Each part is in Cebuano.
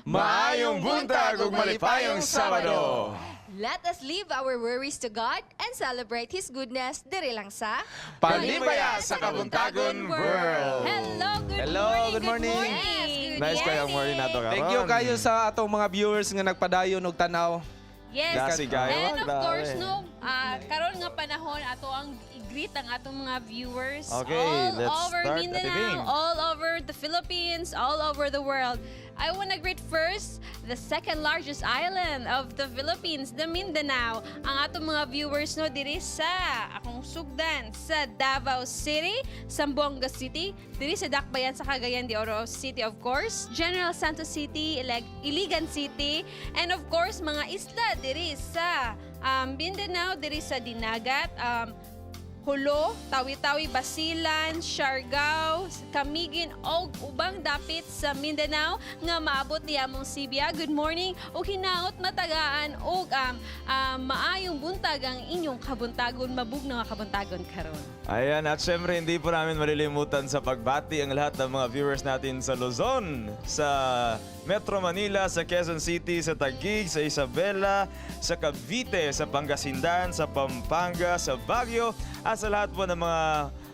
Maayong buntag ug malipayong Sabado. Let us leave our worries to God and celebrate His goodness diri lang sa Panimbaya sa Kabuntagon World. Hello, good Hello, morning. good morning. Yes, good. Nice kayong morning nato karon. Thank you kayo sa atong mga viewers nga nagpadayon og tanaw. Yes. Dasi kayo, And of grabe. course, no, karon nga panahon ato ang i-greet ang atong mga viewers Okay, all let's over start, Ate Mindanao, Bing. All over the Philippines, all over the world. I want to greet first the second largest island of the Philippines, the Mindanao. Ang atong mga viewers, no, diri sa akong sugdan sa Davao City, Zamboanga City, diri sa Dakbayan sa Cagayan de Oro City, of course, General Santos City, Iligan City, and of course mga isla diri sa Mindanao, diri sa Dinagat, Jolo, Tawi-Tawi, Basilan, Siargao, Camiguin og ubang dapit sa Mindanao nga maabot niya among Sibya. Good morning ug hinaot matagaan og maayong buntag ang inyong kabuntagon, mabugnaw nga kabuntagon karon. Ayan, at syempre hindi po namin malilimutan sa pagbati ang lahat ng mga viewers natin sa Luzon, sa Metro Manila, sa Quezon City, sa Taguig, sa Isabela, sa Cavite, sa Pangasinan, sa Pampanga, sa Baguio, at sa lahat po ng mga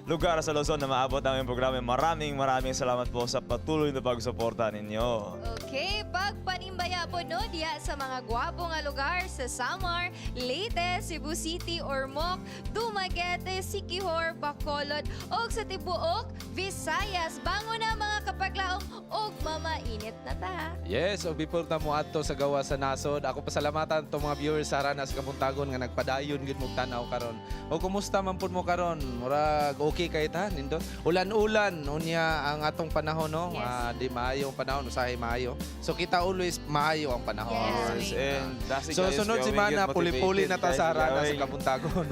lugar sa Luzon na maabot namin programa. Maraming maraming salamat po sa patuloy na pagsuporta ninyo. Okay, pagpanimbaya po, no, diya sa mga gwapo nga lugar sa Samar, Leyte, Cebu City, Ormoc, Dumaguete, Siquijor, Bacolod, ug sa tibuok Visayas. Bangon na, mga kapaglaom, ug mamainit na ta. Yes, o before ta mo adto sa gawa sa nasod, ako pasalamatan tong mga viewers sa Ranas Kabuntagon nga nagpadayon gid mo tan-aw karon. O kumusta man pud mo karon? Murag okay kay ta nindot. Ulan-ulan unya ang atong panahon, no. Yes. Ah, di maayo ang panahon, usahay maayo. So kita always maayo ang panahon. Yes. And dasig So kayo, sunod Kuya semana Wing, puli-puli na ta sa motivated Ranas kayo. Kabuntagon.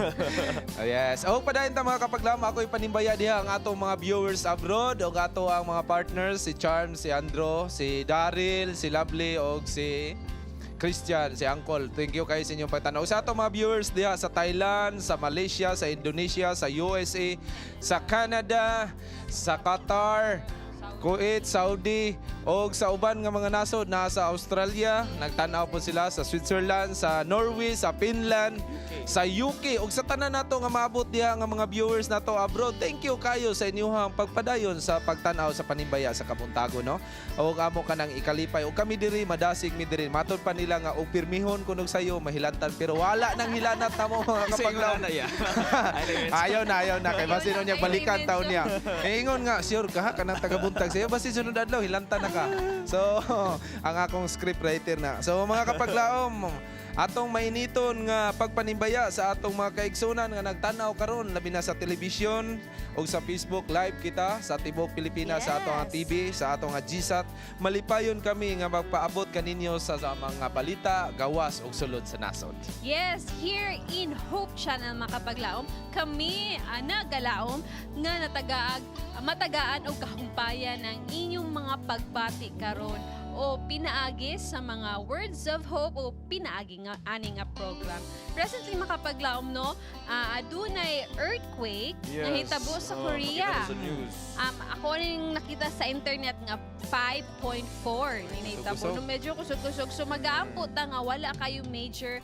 Oh, yes. O padayon ta, mga kapaglaom, ako ipanimbaya diha ang atong mga viewers abroad ug ato ang mga partners, si Charm, si Andro, si Daryl, si Lovely og si Christian, si Uncle. Thank you kayo sa inyong pagtanaw. Sa atong mga viewers diha sa Thailand, sa Malaysia, sa Indonesia, sa USA, sa Canada, sa Qatar, Kuwait, Saudi, og sa uban nga mga nasod nasa Australia, nagtan-aw po sila sa Switzerland, sa Norway, sa Finland, sa UK ug sa tanan nato nga maabot diha nga mga viewers nato abroad. Thank you kayo sa inyong pagpadayon sa pagtan-aw sa Panimbaya sa Kabuntagon, no. Og amo kanang ikalipay ug kami diri madasig mi diri. Matod pa nila nga og pirmihon kunog sayo mahilantan, pero wala nang hilanat namo, mga Kasi kapaglaom. na ya. Ayaw na, ayaw na. Kay basin niya balikan taon niya. Eh, ingon nga, sure ka ha, kanang tagabuntag sa'yo. Basin sunod adlaw, hilanta na ka. So, ang akong script writer na. So, mga kapaglaom, atong mainiton nga pagpanimbaya sa atong mga kaigsunan nga nagtanaw karon labi na sa telebisyon o sa Facebook Live kita sa tibuok Pilipinas, sa atong TV, sa atong GSAT. Malipayon kami nga magpaabot kaninyo sa mga balita, gawas ug sulod sa nasod. Yes, here in Hope Channel, makapaglaom, kami nagalaom nga matagaan og kahumpayan ang inyong mga pagbati karon o pinaagi sa mga Words of Hope o pinaagi nga ani nga program. Recently, makapaglaom, no, adunay earthquake nahitabo sa Oh, Korea. makita sa news. Ako ning nakita sa internet nga 5.4 ni nahitabo. Kusog-kusog. No, medyo kusog-kusog. So magaampo ta nga wala kayo major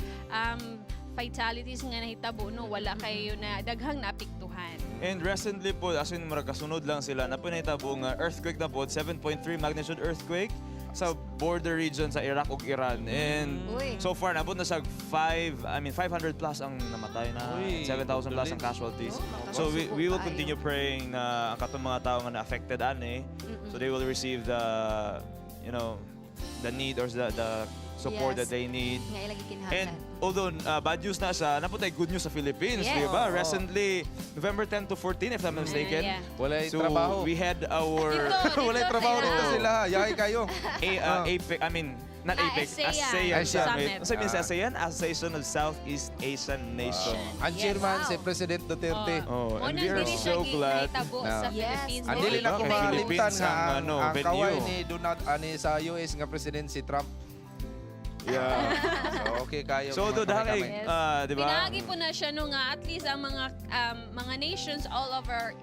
fatalities nga nahitabo, no, wala kayo na daghang naapektuhan. And recently po, as in murag kasunod lang sila, na po nahitabo nga earthquake na po, 7.3 magnitude earthquake sa border region sa Iraq ug Iran. And Uy. so far nabot na sa 5, I mean 500 plus ang namatay na, Uy, 7,000 plus ang casualties. Oh, So we will makakasuko continue praying na ang katong mga tao nga na-affected ani, so they will receive the need or the support that they need. Nga ilang gikinahanglan. And although bad news na siya, napunta good news sa Philippines, di ba? Oo. Recently, November 10 to 14, if I'm not mistaken. Yeah. Walay So, trabaho. we had our Dito, Walay dito trabaho sila. dito sila. Yahay kayo. APEC, I mean, not APEC, ASEAN. ASEAN ASEAN. Summit. Summit. Ano sabihin sa ASEAN? Association of Southeast Asian Nations. Ang Yes. chairman Wow. si President Duterte. Oh, Mo and nang we are dili siya so glad. nahitabo Na. sa Yes. Philippines. Ang dili na Diba? ko Kay makalimtan Philippines nga ang, ang, ano, ang venue. kaway ni Donald ani sa US nga president si Trump. Yeah. So okay kayo. So, mga do dahil, kamay-kamay. Yes. di ba? Pinaagi po na siya no nga at least ang mga nations all over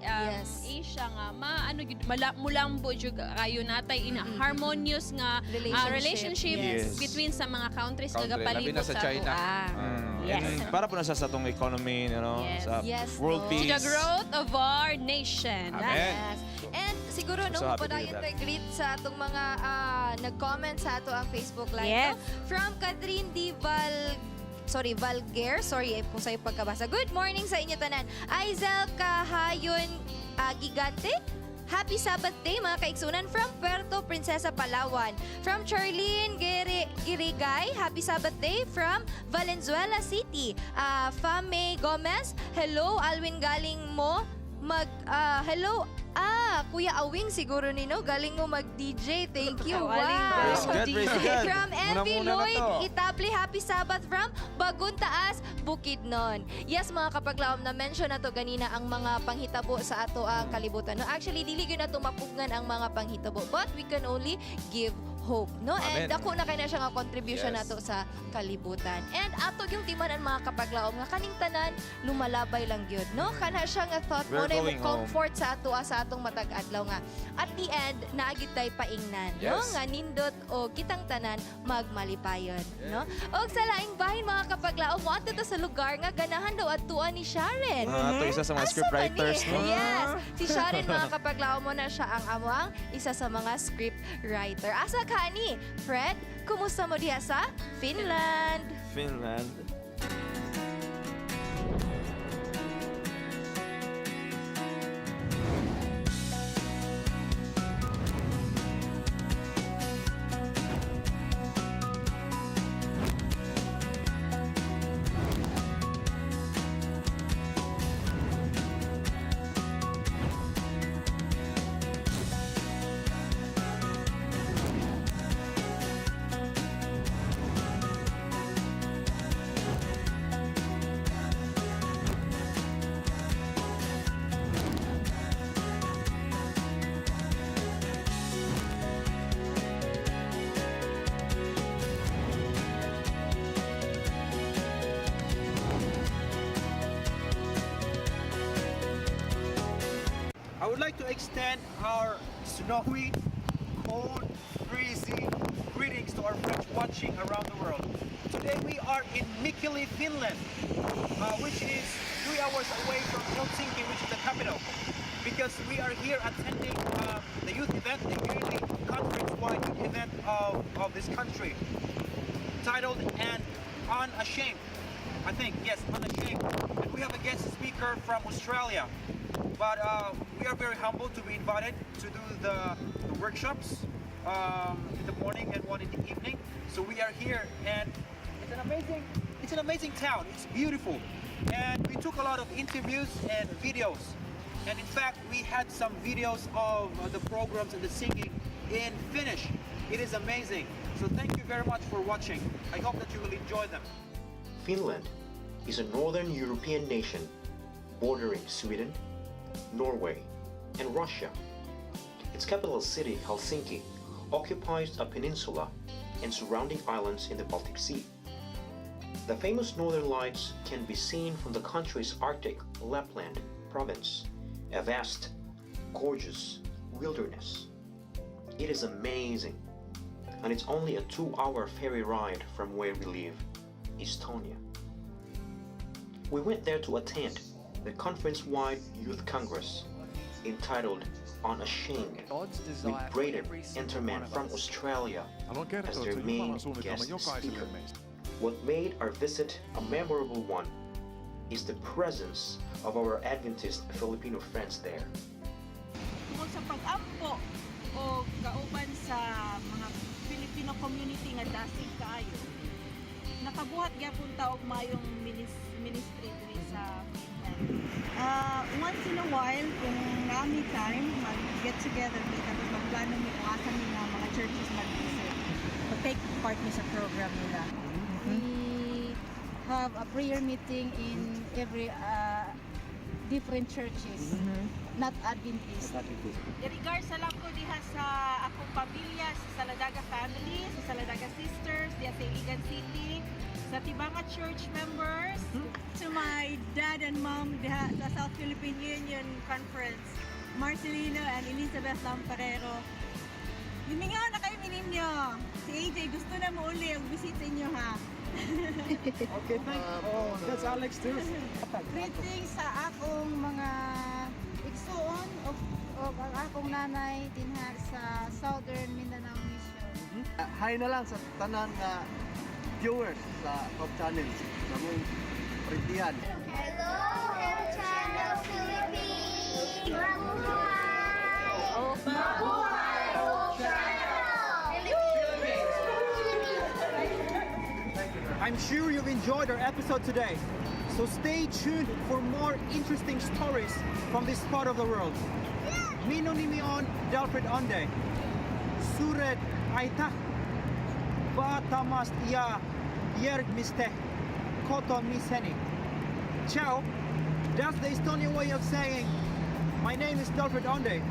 Asia nga maano gyud mulambo jud kayo natay in a harmonious nga Relationship. relationship between sa mga countries nga Country, labi gapalibot na sa China. atoa. Yes. And para po na siya sa atong economy, sa world no? To peace. the growth of our nation. Amen. Yes. And siguro no, So happy to padayon hear that. tayo greet sa atong mga nag-comment sa ato ang Facebook Live. No? From Catherine D. Valger, sorry kung sa'yo pagkabasa. Good morning sa inyo tanan. Aizel Kahayon Gigante. Happy Sabbath Day mga kaigsunan from Puerto Princesa, Palawan. From Charlene Girigay, Happy Sabbath Day from Valenzuela City. Fame Gomez, hello Alwin galing mo mag hello Kuya Awing siguro nino galing mo mag DJ. Thank you. Aling Wow. Praise God, praise God. From Envy Muna-muna na Lloyd, to. Itable, Happy Sabbath from Baguntaas, Bukidnon. Yes, mga kapaglaom, na-mention na to ganina ang mga panghitabo sa ato ang kalibutan. No, actually, dili gyud na to mapugnan ang mga panghitabo, but we can only give hope, no? And Amen. dako na kay na siya nga contribution nato sa kalibutan. And ato yung timanan mga kapaglaom nga kaning tanan lumalabay lang gyud, no? Kana siya nga thought mo We're na mo going home. comfort sa ato sa atong matag adlaw nga. At the end, naa gyud tay paingnan, no? Nga nindot o kitang tanan magmalipayon, no? Og sa laing bahin mga kapaglaom, moadto ta sa lugar nga ganahan daw adtuan ni Sharon. Ito isa sa mga Asa script man ni? writers, no? Yes. Si Sharon mga kapaglaom mo na siya ang among isa sa mga script writer. Asa ka ni? Fred, kumusta mo diha sa Finland? Finland. I would like to extend our snowy, cold, freezing greetings to our friends watching around the world. Today we are in Mikkeli, Finland, which is 3 hours away from Helsinki, which is the capital, because we are here attending the youth event, the yearly conference-wide youth event of this country, titled And Unashamed. I think, yes, Unashamed. And we have a guest speaker from Australia. But we are very humbled to be invited to do the workshops in the morning and one in the evening. So we are here, and it's an amazing town. It's beautiful. And we took a lot of interviews and videos. And in fact, we had some videos of the programs and the singing in Finnish. It is amazing. So thank you very much for watching. I hope that you will enjoy them. Finland is a northern European nation bordering Sweden, Norway, and Russia. Its capital city, Helsinki, occupies a peninsula and surrounding islands in the Baltic Sea. The famous Northern Lights can be seen from the country's Arctic Lapland province, a vast, gorgeous wilderness. It is amazing, and it's only a 2-hour ferry ride from where we live, Estonia. We went there to attend the conference-wide youth congress entitled Unashamed God's with desire for Braden every single one Enterman of from us. Australia Haluan as kertoa their että main Jumalan suunnitelma guest jokaiselle speaker. meistä. What made our visit a memorable one is the presence of our Adventist Filipino friends there. Tungod sa pag-ampo o kauban sa mga Filipino community nga dasig kaayo, nakabuhat gyapon ta og maayong ministry diri sa Finland. Once in a while, kung naa mi time, mag-get together mi tapos magplano mi kung asa mi nga mga churches mag-visit. Mag-take part mi sa program nila. We have a prayer meeting in every different churches, not Adventist. Regards sa lang ko diha sa akong pamilya, sa Saladaga family, sa Saladaga sisters, diha sa Iligan. Tibanga Church members. To my dad and mom diha sa South Philippine Union Conference, Marcelino and Elizabeth Lamparero. Limingaw na kayo mininyo. Si AJ gusto na mo uli og visit sa inyo ha. Okay, thank you. Oh, that's Alex too. Greetings sa akong mga igsuon o ang akong nanay dinha sa Southern Mindanao Mission. Hi na lang sa tanan nga viewers sa Top Channel sa mong printihan. Hello, M Channel Philippines! Mabuhay! Mabuhay, Hope Channel! Philippines! I'm sure you've enjoyed our episode today. So stay tuned for more interesting stories from this part of the world. Mino nimion Dalfred Onde. Suret aitäh. Vaatamast ja järgmiste kohtumiseni. Ciao. That's the Estonian way of saying, my name is Dalfred Onde.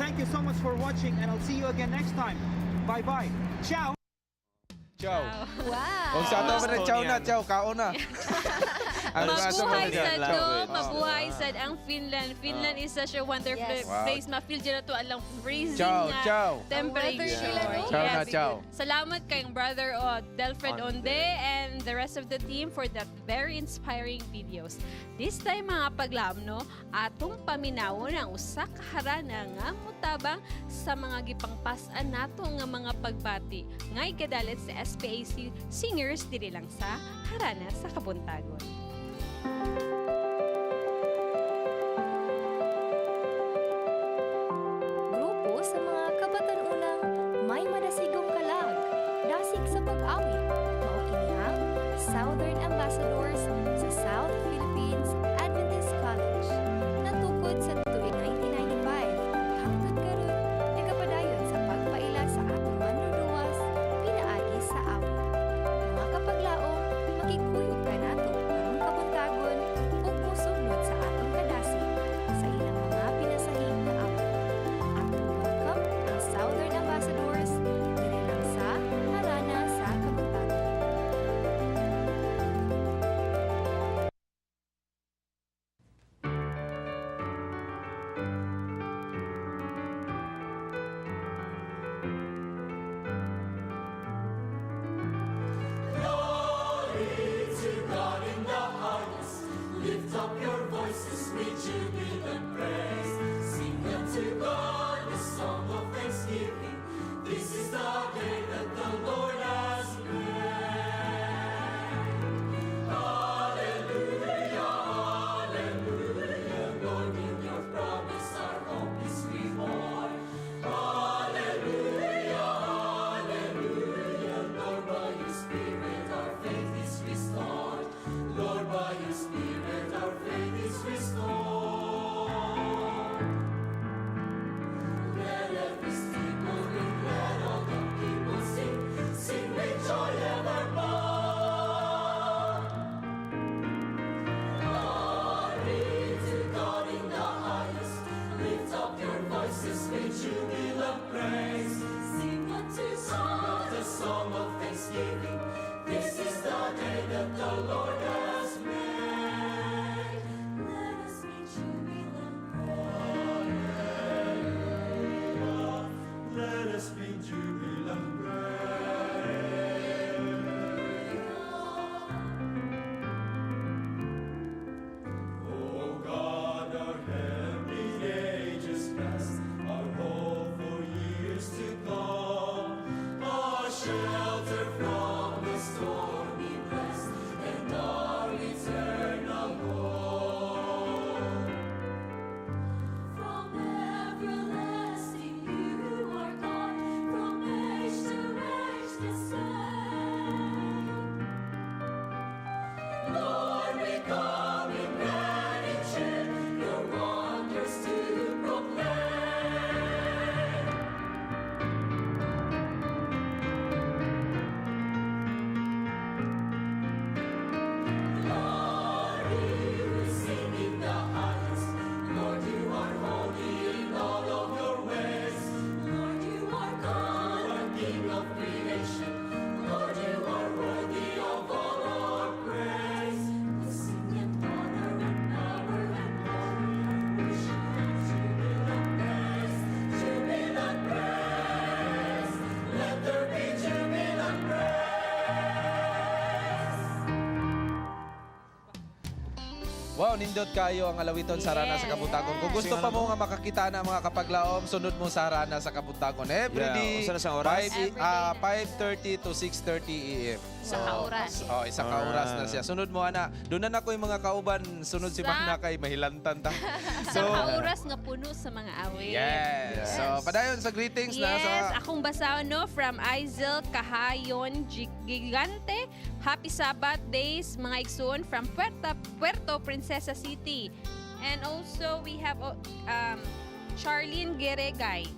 Thank you so much for watching and I'll see you again next time. Bye bye. Ciao. Ciao. Wow! Og sa ato man na, ciao na, ciao, kaon na. Ang ato man Mabuhay na, sad ciao. no, mabuhay sad ang Finland. Finland is such a wonderful place. Ma-feel dyan na to alang freezing Ciao, nga ciao. temperature. Ang weather nila, no? Ciao na, ciao. Salamat kayong brother Delfred Onde. Onde and the rest of the team for that very inspiring videos. This time mga paglamno, atong paminawon ang usa ka harana nga mutabang sa mga gipangpas-an nato nga mga pagbati nga ikadalit sa SPAC singers diri lang sa Harana sa Kabuntagon. Grupo sa mga kabatanunang may madasigong kalag, dasig sa pag-awit, mao kini ang Southern Ambassadors sa South Philippines Adventist College. Natukod sa tuig 1995, hangtod karon nagapadayon sa pagpaila sa atong manluluwas pinaagi sa awit. Mga kapaglaom, makikuyog kanato karong kabuntagon ug mosugnod sa atong kadasig sa ilang mga pinasahig na awit. Atong welcome ang Southern Ambassadors diri lang sa Harana sa Kabuntagon. Wow, nindot kayo ang alawiton sa Harana sa Kabuntagon. Kung gusto pa mo nga makakita na mga kapaglaom, sunod mo sa Harana sa Kabuntagon. Every day, Unsa na siyang oras? 5:30 to 6:30 a.m. Isa ka oras. Oh, isa ka oras na siya. Sunod mo ana. Doon na nako yung mga kauban, sunod si Magna kay mahilantan ta. Sa kauras nga puno sa mga awit. Yes. So, padayon sa greetings na sa Yes, akong basahon no from Aizel Kahayon Gigante. Happy Sabbath days mga igsoon from Puerto Princesa City. And also we have Charlene Geregay.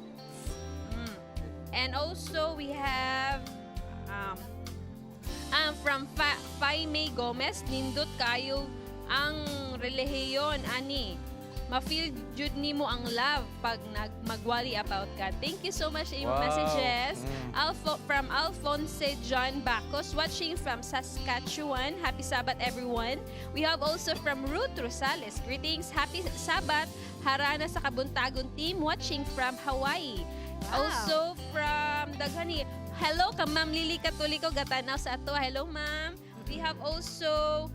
And also we have from Faime Gomez, nindot kayo ang relihiyon ani. Ma-feel jud nimo ang love pag nag magwali about God. Thank you so much sa imong messages. From Alphonse John Bacos, watching from Saskatchewan. Happy Sabbath, everyone. We have also from Ruth Rosales. Greetings, happy Sabbath. Harana sa Kabuntagon team, watching from Hawaii. Also from Daghani. Hello ka Ma'am Lily Katoliko gatanaw sa ato. Hello, ma'am. We have also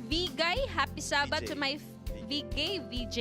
Vigay, happy Sabbath VJ. to my VK VJ.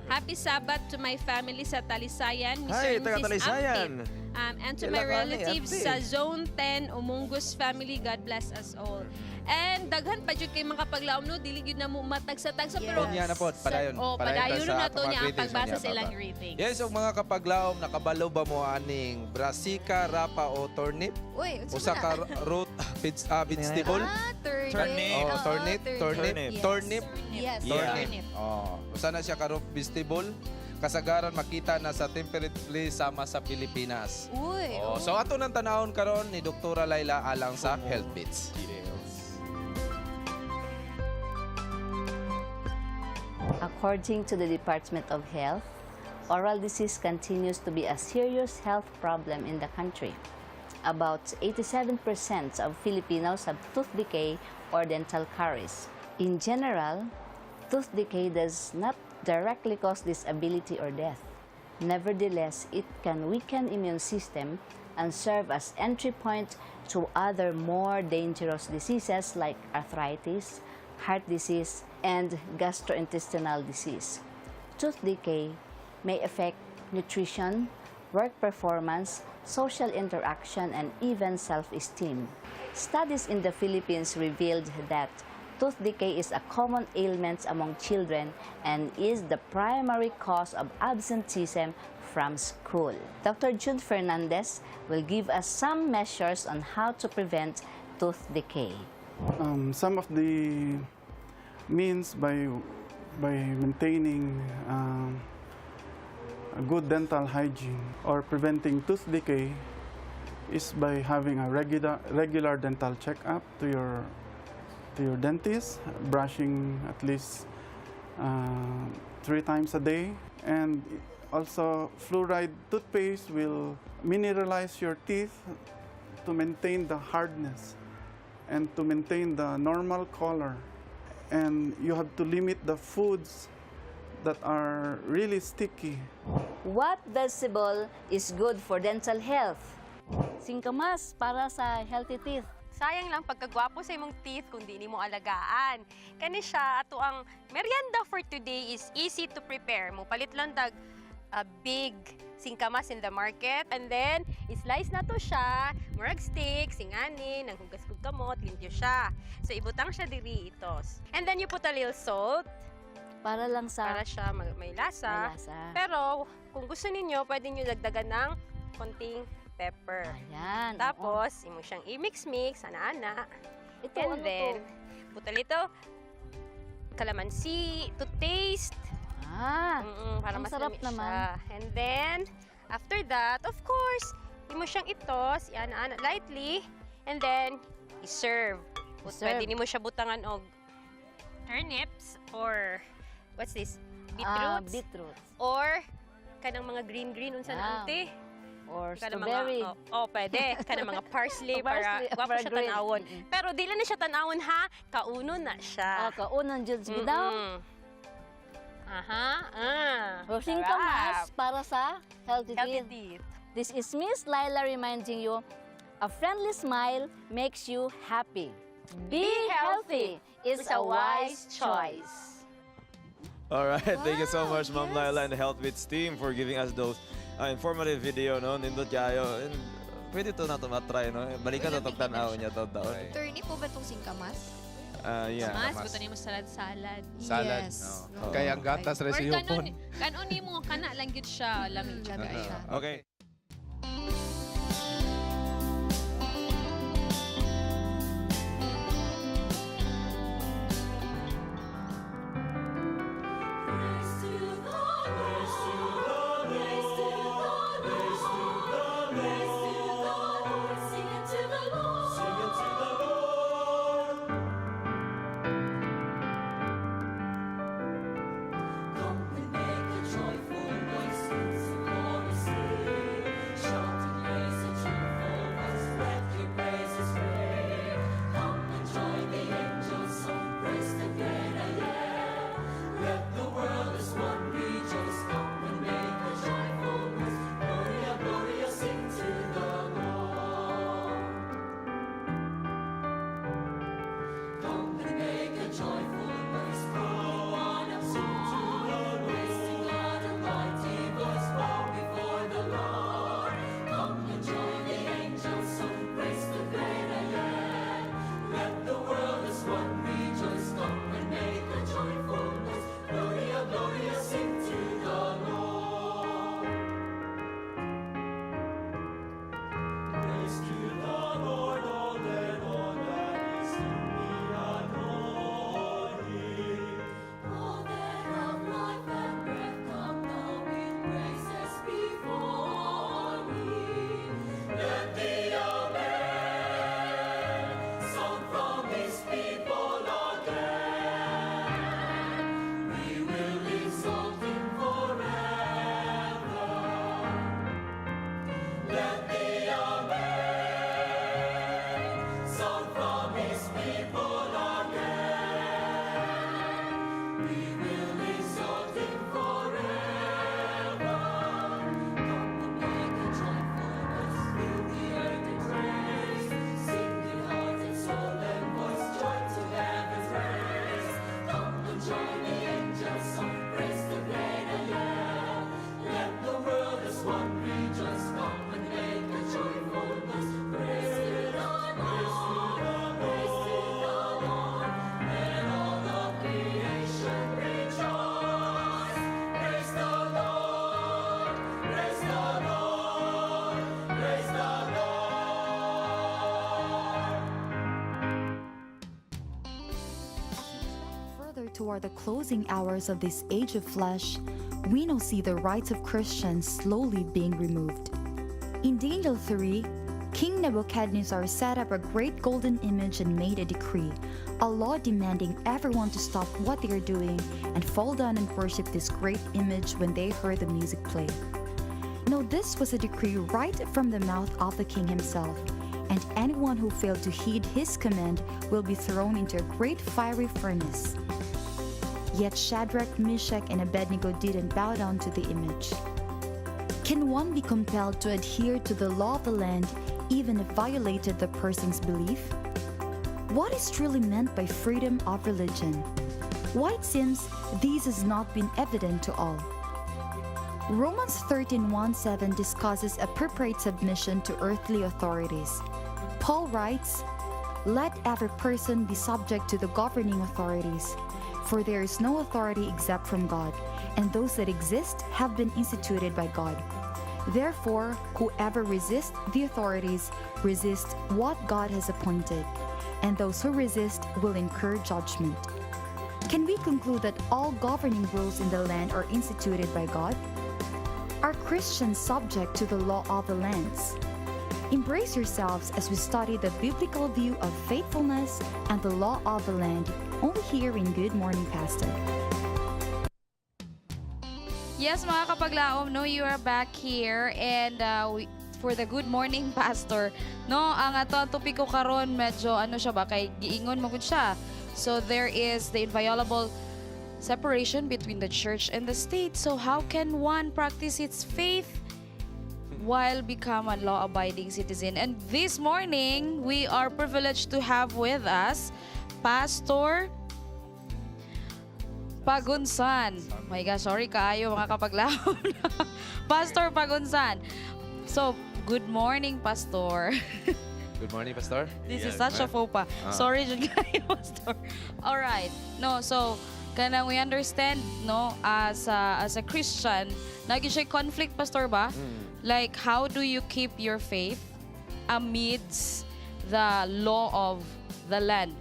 Happy Sabbath to my family sa Talisayan, Mr. Hi, and taga Mrs. Talisayan. Ampit. And to Ila my ka ni, relatives ate. sa Zone 10, Umungus family, God bless us all. And daghan pa jud kay mga paglaom no, dili gyud na mo matagsa-tagsa pero Unya na pod, padayon. Oh, Padayon padayon ta sa na atong to mga niya ang greetings, pagbasa unya sa ilang pa ba. greetings. Yes, og mga kapaglaom, nakabalo ba mo aning brassica, rapa o turnip? Uy, unsa Usa man ka na? root vegetable? Ah, turnip. Turnip. Oh, Oo, turnip, turnip, Turnip. Yes. turnip. Yes. Turnip. Oh, usa na siya ka root vegetable. Kasagaran makita na sa temperate place sama sa Pilipinas. Uy. Oh, so ato nang tanawon karon ni Doktora Laila alang sa Health Beats. Details. According to the Department of Health, oral disease continues to be a serious health problem in the country. About 87% of Filipinos have tooth decay or dental caries. In general, tooth decay does not directly cause disability or death. Nevertheless, it can weaken immune system and serve as entry point to other more dangerous diseases like arthritis, heart disease, and gastrointestinal disease. Tooth decay may affect nutrition, work performance, social interaction, and even self-esteem. Studies in the Philippines revealed that tooth decay is a common ailment among children and is the primary cause of absenteeism from school. Dr. June Fernandez will give us some measures on how to prevent tooth decay. Some of the means by maintaining a good dental hygiene or preventing tooth decay is by having a regular dental checkup to your dentist, brushing at least three times a day, and also fluoride toothpaste will mineralize your teeth to maintain the hardness and to maintain the normal color. And you have to limit the foods that are really sticky. What vegetable is good for dental health? Singkamas para sa healthy teeth. Sayang lang pagkagwapo sa imong teeth kung di nimo alagaan. Kani siya ato ang merienda for today is easy to prepare. Mo palit lang tag a big singkamas in the market and then i-slice na to siya, murag stick, singani, nang hugas kog kamot, limpyo siya. So ibutang siya diri itos. And then you put a little salt Para lang sa para siya may lasa. May lasa. Pero kung gusto ninyo, pwede niyo dagdagan ng konting pepper. Ayan. Oo. Tapos, imo siyang i-mix-mix, ana-ana. Ito, And ano to? then, put a little calamansi to taste. Ah, para ang mas sarap lami naman. siya. And then, after that, of course, imo siyang itos, i-ana-ana lightly, and then, i-serve. I-serve. Pwede nimo siya butangan og turnips or what's this? Ah, Beetroots? Beetroots. Or kanang mga green-green unsa na ante? Or Kanang strawberry. Mga, oh, pwede. Kanang mga parsley Oh, parsley, para gwapo para siya green. tanawon. Pero di lang na siya tanawon ha, kaunon na siya. Ah, kaunon jud sige daw. Aha. Ah. O, singkamas para sa healthy, Healthy teeth. teeth. This is Miss Laila reminding you, a friendly smile makes you happy. Be healthy is a wise choice. All right, thank you so much, Ma'am Laila and the Health Bits team for giving us those informative video, no? Nindot kaayo. And pwede to nato ma-try, no? Balikan na itong tanaw niya to taon. Attorney po ba itong singkamas? Ah, yeah. Mas, buto nimo salad-salad. Salad. Yes. No. Kaya ang gatas Or ra si kanon, Yupon. kanon nimo kana lang gyud siya, lami siya kaayo. Okay. Further toward the closing hours of this age of flesh, we now see the rights of Christians slowly being removed. In Daniel 3, King Nebuchadnezzar set up a great golden image and made a decree, a law demanding everyone to stop what they are doing and fall down and worship this great image when they heard the music play. Now, this was a decree right from the mouth of the king himself, and anyone who failed to heed his command will be thrown into a great fiery furnace. Yet Shadrach, Meshach, and Abednego didn't bow down to the image. Can one be compelled to adhere to the law of the land even if violated the person's belief? What is truly meant by freedom of religion? Why it seems this has not been evident to all. Romans 13:1-7 discusses appropriate submission to earthly authorities. Paul writes, "Let every person be subject to the governing authorities, for there is no authority except from God, and those that exist have been instituted by God. Therefore, whoever resists the authorities resists what God has appointed, and those who resist will incur judgment." Can we conclude that all governing rules in the land are instituted by God? Are Christians subject to the law of the lands? Embrace yourselves as we study the biblical view of faithfulness and the law of the land, only here in Good Morning Pastor. Yes, mga kapaglaom, no, you are back here and for the Good Morning Pastor. No, ang ato ang topiko karon medyo ano siya ba, kay giingon mo gud siya. So there is the inviolable separation between the church and the state. So how can one practice its faith while become a law-abiding citizen. And this morning, we are privileged to have with us Pastor Pagunsan. My gosh, sorry kaayo, mga kapaglaom. Pastor Pagunsan. So, good morning, Pastor. Good morning, Pastor. This is such a faux pas. Sorry jud kayo, Pastor. All right. No, so kanang we understand, no, as a Christian, nagi siya conflict, Pastor, ba? Like, how do you keep your faith amidst the law of the land?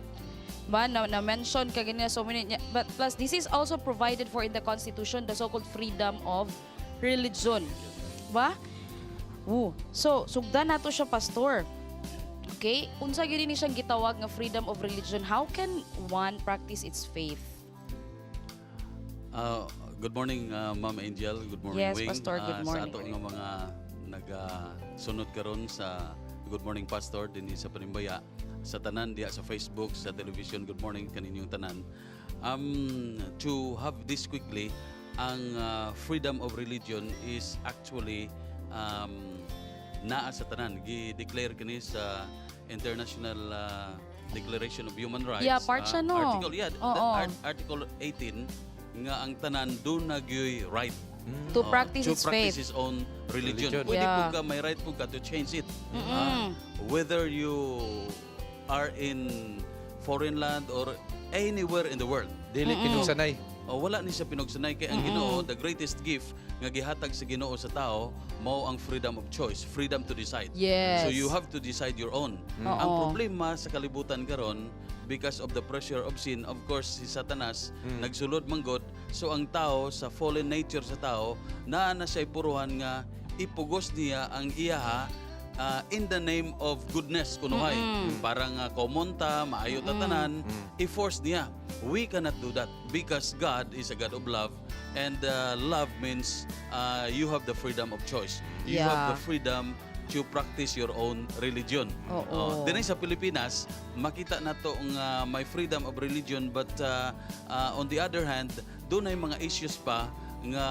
Ba na mention ka ganyan so many, but plus this is also provided for in the Constitution, the so-called freedom of religion. Ba? Woo. So, sugdan nato siya, Pastor. Okay? Unsa gyud ni siyang gitawag nga freedom of religion? How can one practice its faith? Good morning, Ma'am Angel. Good morning, Yes, Wing. Pastor. Good Sa morning. ato nga mga nagasunod karon sa Good Morning Pastor dinhi sa Panimbaya, sa tanan diha sa Facebook, sa television, good morning kaninyong tanan. To have this quickly, ang freedom of religion is actually naa sa tanan. Gi-declare kini sa International Declaration of Human Rights. Yeah, part siya, no? Article, yeah, Oo. Article 18 nga ang tanan duna gyoy right To practice to its practice faith. his own religion. Religion. Pwede po ka, may right po ka to change it. Whether you are in foreign land or anywhere in the world. Dili pinugsanay. Oh, wala ni siya pinugsanay kay ang Ginoo, the greatest gift nga gihatag sa Ginoo sa tao mao ang freedom of choice, freedom to decide. So you have to decide your own. Ang problema sa kalibutan karon, because of the pressure of sin, of course, si Satanas nagsulod manggod. So ang tao, sa fallen nature sa tao, naa na siya puruhan nga ipugos niya ang iyaha in the name of goodness kunuhay. Parang common ta, maayo ta tanan, i-force niya. We cannot do that because God is a God of love and love means you have the freedom of choice. You have the freedom to practice your own religion. Oh, dinhi sa Pilipinas, makita nato nga may freedom of religion, but on the other hand, dunay mga issues pa nga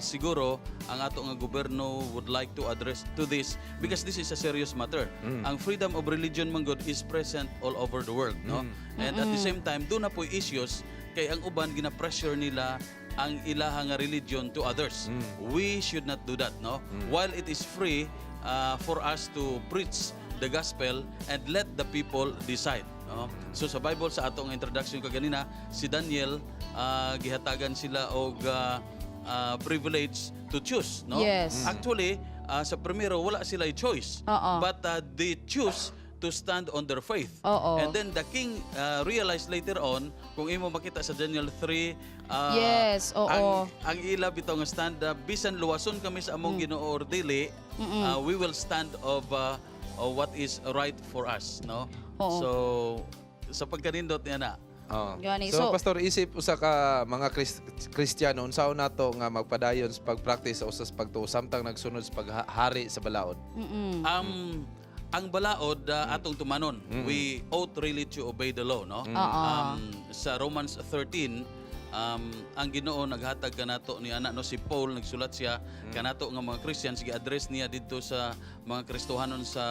siguro ang ato nga gobyerno would like to address to this because this is a serious matter. Ang freedom of religion man gud is present all over the world, no? And at the same time, duna poy issues kay ang uban gina-pressure nila ang ilaha nga religion to others. We should not do that, no? While it is free for us to preach the gospel and let the people decide. No? So sa Bible, sa atong introduction kaganina, si Daniel, gihatagan sila og privilege to choose, no? Yes. Actually, sa primero wala sila choice. But they choose to stand on their faith. And then the king realized later on, kung imo makita sa Daniel 3, ang ila bitaw nga stand, bisan luwason kami sa among Ginoo or dili, we will stand of what is right for us, no? So sa pagkanindot niya na. Oo. Gani. So, Pastor, isip usa ka mga Kristiyano, unsaon nato nga magpadayon sa pag-practice sa usas pagtuo samtang nagsunod sa paghari sa balaod? Ang balaod, atong tumanon. We ought really to obey the law, no? Sa Romans 13, ang Ginoo naghatag kanato ni ana, no, si Paul nagsulat siya kanato nga mga Christians, gi-address niya didto sa mga Kristohanon sa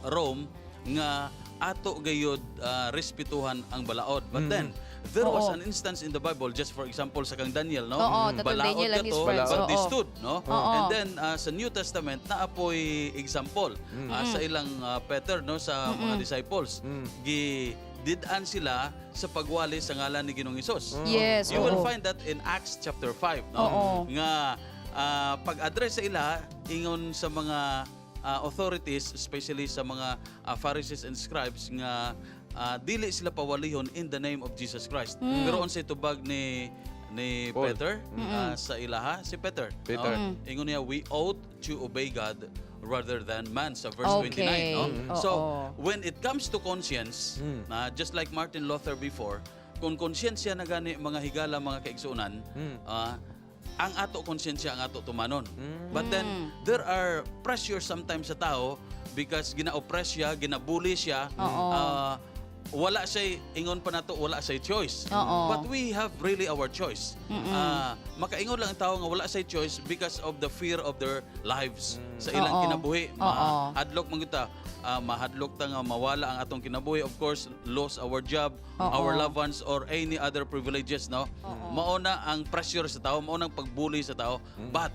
Rome nga ato gayod respetuhan ang balaod. But then there was an instance in the Bible, just for example sa kang Daniel, no? Oo, tatong Balaod Daniel and his kato, friends. but they stood, no? And then sa New Testament naapoy example sa ilang Peter, no, sa mga disciples. Gi did-an sila sa pagwali sa ngalan ni Ginoong Hesus. You will find that in Acts chapter 5, no? Nga pag-address sa ila ingon sa mga authorities, especially sa mga Pharisees and scribes, nga dili sila pawalihon in the name of Jesus Christ. Pero unsay tubag ni Paul. Peter sa ilaha, si Peter, Peter. No? Ingon niya, "We ought to obey God rather than man," sa verse 29, no? So when it comes to conscience, na just like Martin Luther before, kung konsyensya na gani, mga higala, mga kaigsuonan, ang ato konsyensya ang ato tumanon. But then there are pressure sometimes sa tao because gina-oppress siya, ginabully siya. Wala siya, ingon pa nato, wala siya choice. But we have really our choice. Makaingon lang ang tao nga wala siya choice because of the fear of their lives sa ilang kinabuhi. Mahadlok man gyud ta, mahadlok ta nga mawala ang atong kinabuhi. Of course, lose our job, our loved ones or any other privileges, no? Mao na ang pressure sa tao, mao na ang pagbuli sa tao. But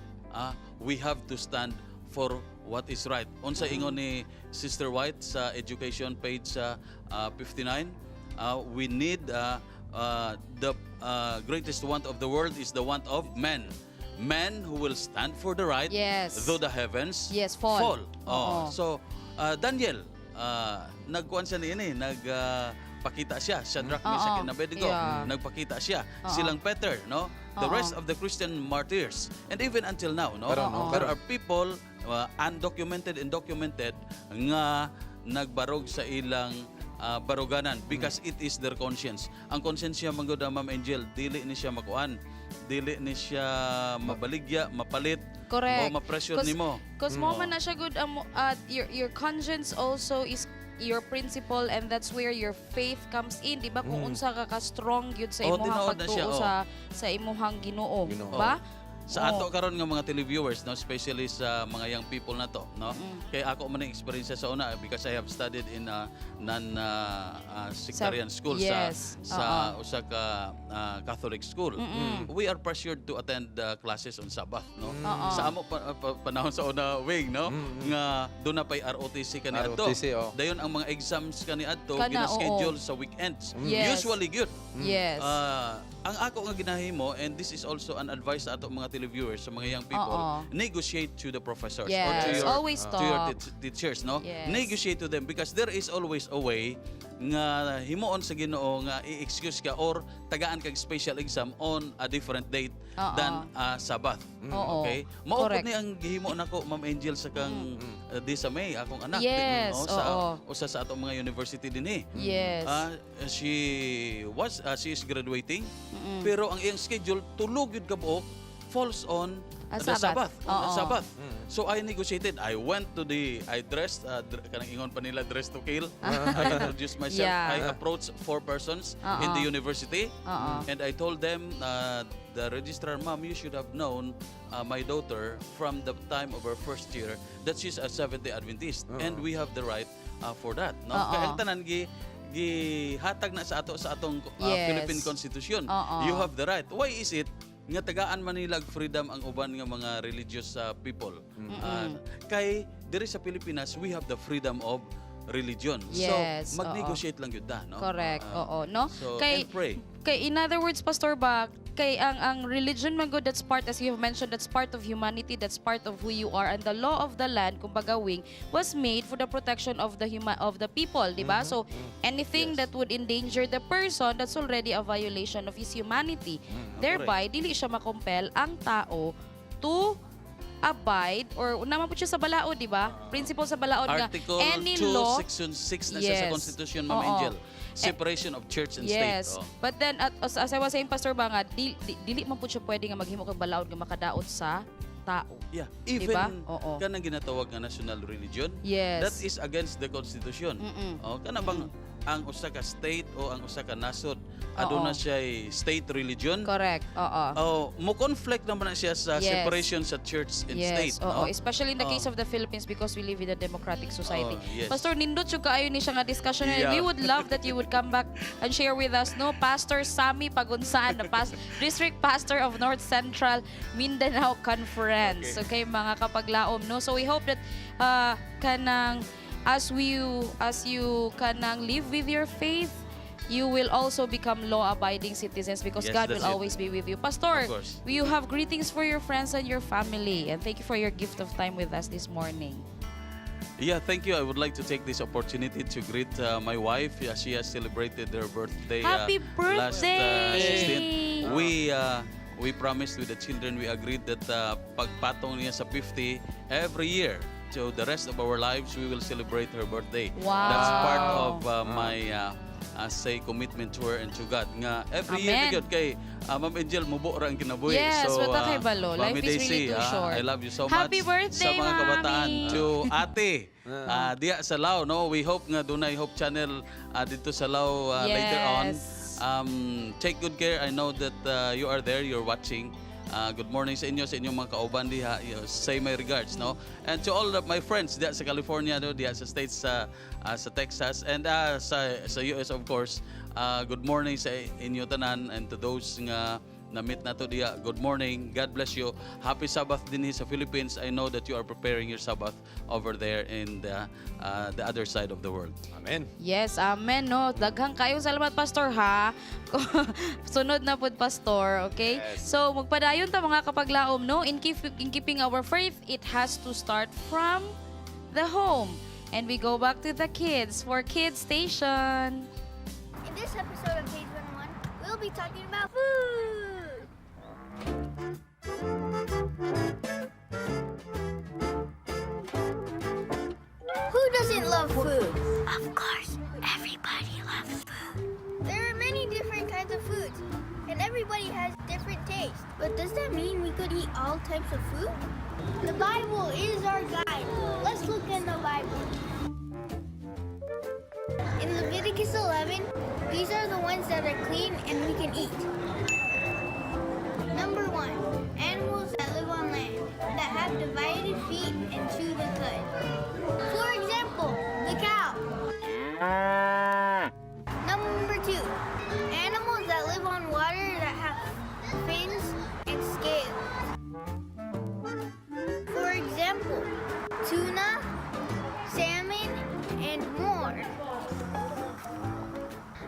we have to stand for what is right. Unsa ingon ni Sister White sa education page sa 59, we need the greatest want of the world is the want of men. Men who will stand for the right, though the heavens Yes, fall. fall. Oh, so Daniel, nagkuan siya niini, nagpakita siya. Shadrach, Meshach, and Abednego, nagpakita siya. Silang Peter, no? The rest of the Christian martyrs. And even until now, no? Karon, no? There are people undocumented and documented nga nagbarog sa ilang baruganan because it is their conscience. Ang konsensya man gud, Ma'am Angel, dili ni siya makuan. Dili ni siya mabaligya, mapalit, o ma-pressure nimo. 'Cause mo man na siya good your conscience also is your principle and that's where your faith comes in, di ba? Kung unsa ka ka strong gyud sa Oh, imuhang tinuod na siya, pagtuo oh. sa imuhang Ginoo, Ginoo. ba? Sa ato karon nga mga televiewers, no, especially sa mga young people na to, no, kay ako man ang experience sa una because I have studied in a non sectarian school sa usa ka Catholic school. We are pressured to attend classes on Sabbath, no? Sa amo panahon sa una wing, no, nga duna pay ROTC kaniadto. ROTC, oh. Dayon ang mga exams kaniadto Kana, gina-schedule sa weekends. Usually good. Ah, ang ako nga ginahimo, and this is also an advice sa ato mga televiewers, sa mga young people, negotiate to the professors or to your Always to your talk. Teachers, no? Negotiate to them because there is always a way nga himuon sa Ginoo nga i-excuse ka or tagaan kag special exam on a different date than Sabbath. Okay? Mao pud ni ang gihimo nako, Ma'am Angel, sa kang di sa May akong anak, no, sa usa sa atong mga university dinhi. Ah, she is graduating pero ang iyang schedule tulo gyud ka buok falls on Ah, the Sabbath. Sabbath, on the Sabbath. So I negotiated. I went to the I dressed kanang ingon pa nila, dress to kill. I introduced myself. I approached four persons in the university and I told them, the registrar, "Ma'am, you should have known my daughter from the time of her first year that she's a Seventh-day Adventist and we have the right for that," no? Kaya ang tanan gihatag na sa ato sa atong Philippine Constitution. You have the right. Why is it nga tagaan man nila og freedom ang uban nga mga religious people? Kay diri sa Pilipinas, we have the freedom of religion. So mag-negotiate lang gyud ta, no? Correct. Oo, no? So, Kay and pray. Kay in other words, Pastor ba, kay ang religion man gud, that's part, as you have mentioned, that's part of humanity, that's part of who you are, and the law of the land, kumbaga wing, was made for the protection of the human of the people, di ba? So anything that would endanger the person, that's already a violation of his humanity. Thereby dili siya makompel ang tao to abide or naman po siya sa balaod, di ba? Principle sa balaod nga Article any 2, law. Section 6 na siya sa Constitution, Ma'am Angel. Separation of church and state. Oh. But then, as I was saying, Pastor ba nga, dili man po siya pwede nga maghimo kag balaod nga makadaot sa tao. Yeah, even Diba? Oo. kanang ginatawag nga national religion, that is against the Constitution. Oh, kana bang ang usa ka state o ang usa ka nasod aduna siya state religion? Correct. Oo. Oh, mo conflict naman na siya sa separation sa church and state, no? Especially in the case of the Philippines because we live in a democratic society. Oh, yes. Pastor, nindot jud kaayo ni siya nga discussion. And we would love that you would come back and share with us, no? Pastor Sammy Pagunsan, the District Pastor of North Central Mindanao Conference. Okay, mga kapaglaom, no? So we hope that kanang as you kanang live with your faith, you will also become law-abiding citizens because Yes, God will that's it. always be with you. Pastor, Of course. you have greetings for your friends and your family. And thank you for your gift of time with us this morning. Yeah, thank you. I would like to take this opportunity to greet my wife. Yeah, she has celebrated her birthday Happy last birthday! 16. We promised with the children, we agreed that pagpatong niya sa 50, every year, so the rest of our lives, we will celebrate her birthday. That's part of my Say commitment to her and to God nga every year Amen. na gyud kay Ma'am Angel, mubo ra ang kinabuhi. Yes, So, wala kay balo. Life Mami is Daisy, really too short. I love you so Happy much. birthday, sa mga kabataan. Mami. To ate, diya sa Lao, no? We hope nga dunay Hope Channel dito sa Lao later on. Take good care. I know that you are there, you're watching. Good morning sa inyo, sa inyong mga kauban diha. You say my regards, no? And to all of my friends diha sa California, no, diha sa States, sa Texas, and sa US, of course. Good morning sa inyo tanan and to those nga na-meet nato diha. Good morning. God bless you. Happy Sabbath din sa Philippines. I know that you are preparing your Sabbath over there in the other side of the world. Amen. Yes, amen, no. Daghang kayong salamat, Pastor, ha. Sunod na pud, Pastor, okay? Yes. So, magpadayon ta, mga kapaglaom, no? In keeping our faith, it has to start from the home. And we go back to the kids for Kids Station. In this episode of Page 101, we'll be talking about food. Who doesn't love food? Of course, everybody loves food. There are many different kinds of foods, and everybody has different tastes. But does that mean we could eat all types of food? The Bible is our guide. Let's look in the Bible. In Leviticus 11, these are the ones that are clean and we can eat. Number 1, animals that live on land, that have divided feet and chew the cud. For example, the cow. Number 2, animals that live on water that have fins and scales. For example, tuna, salmon, and more.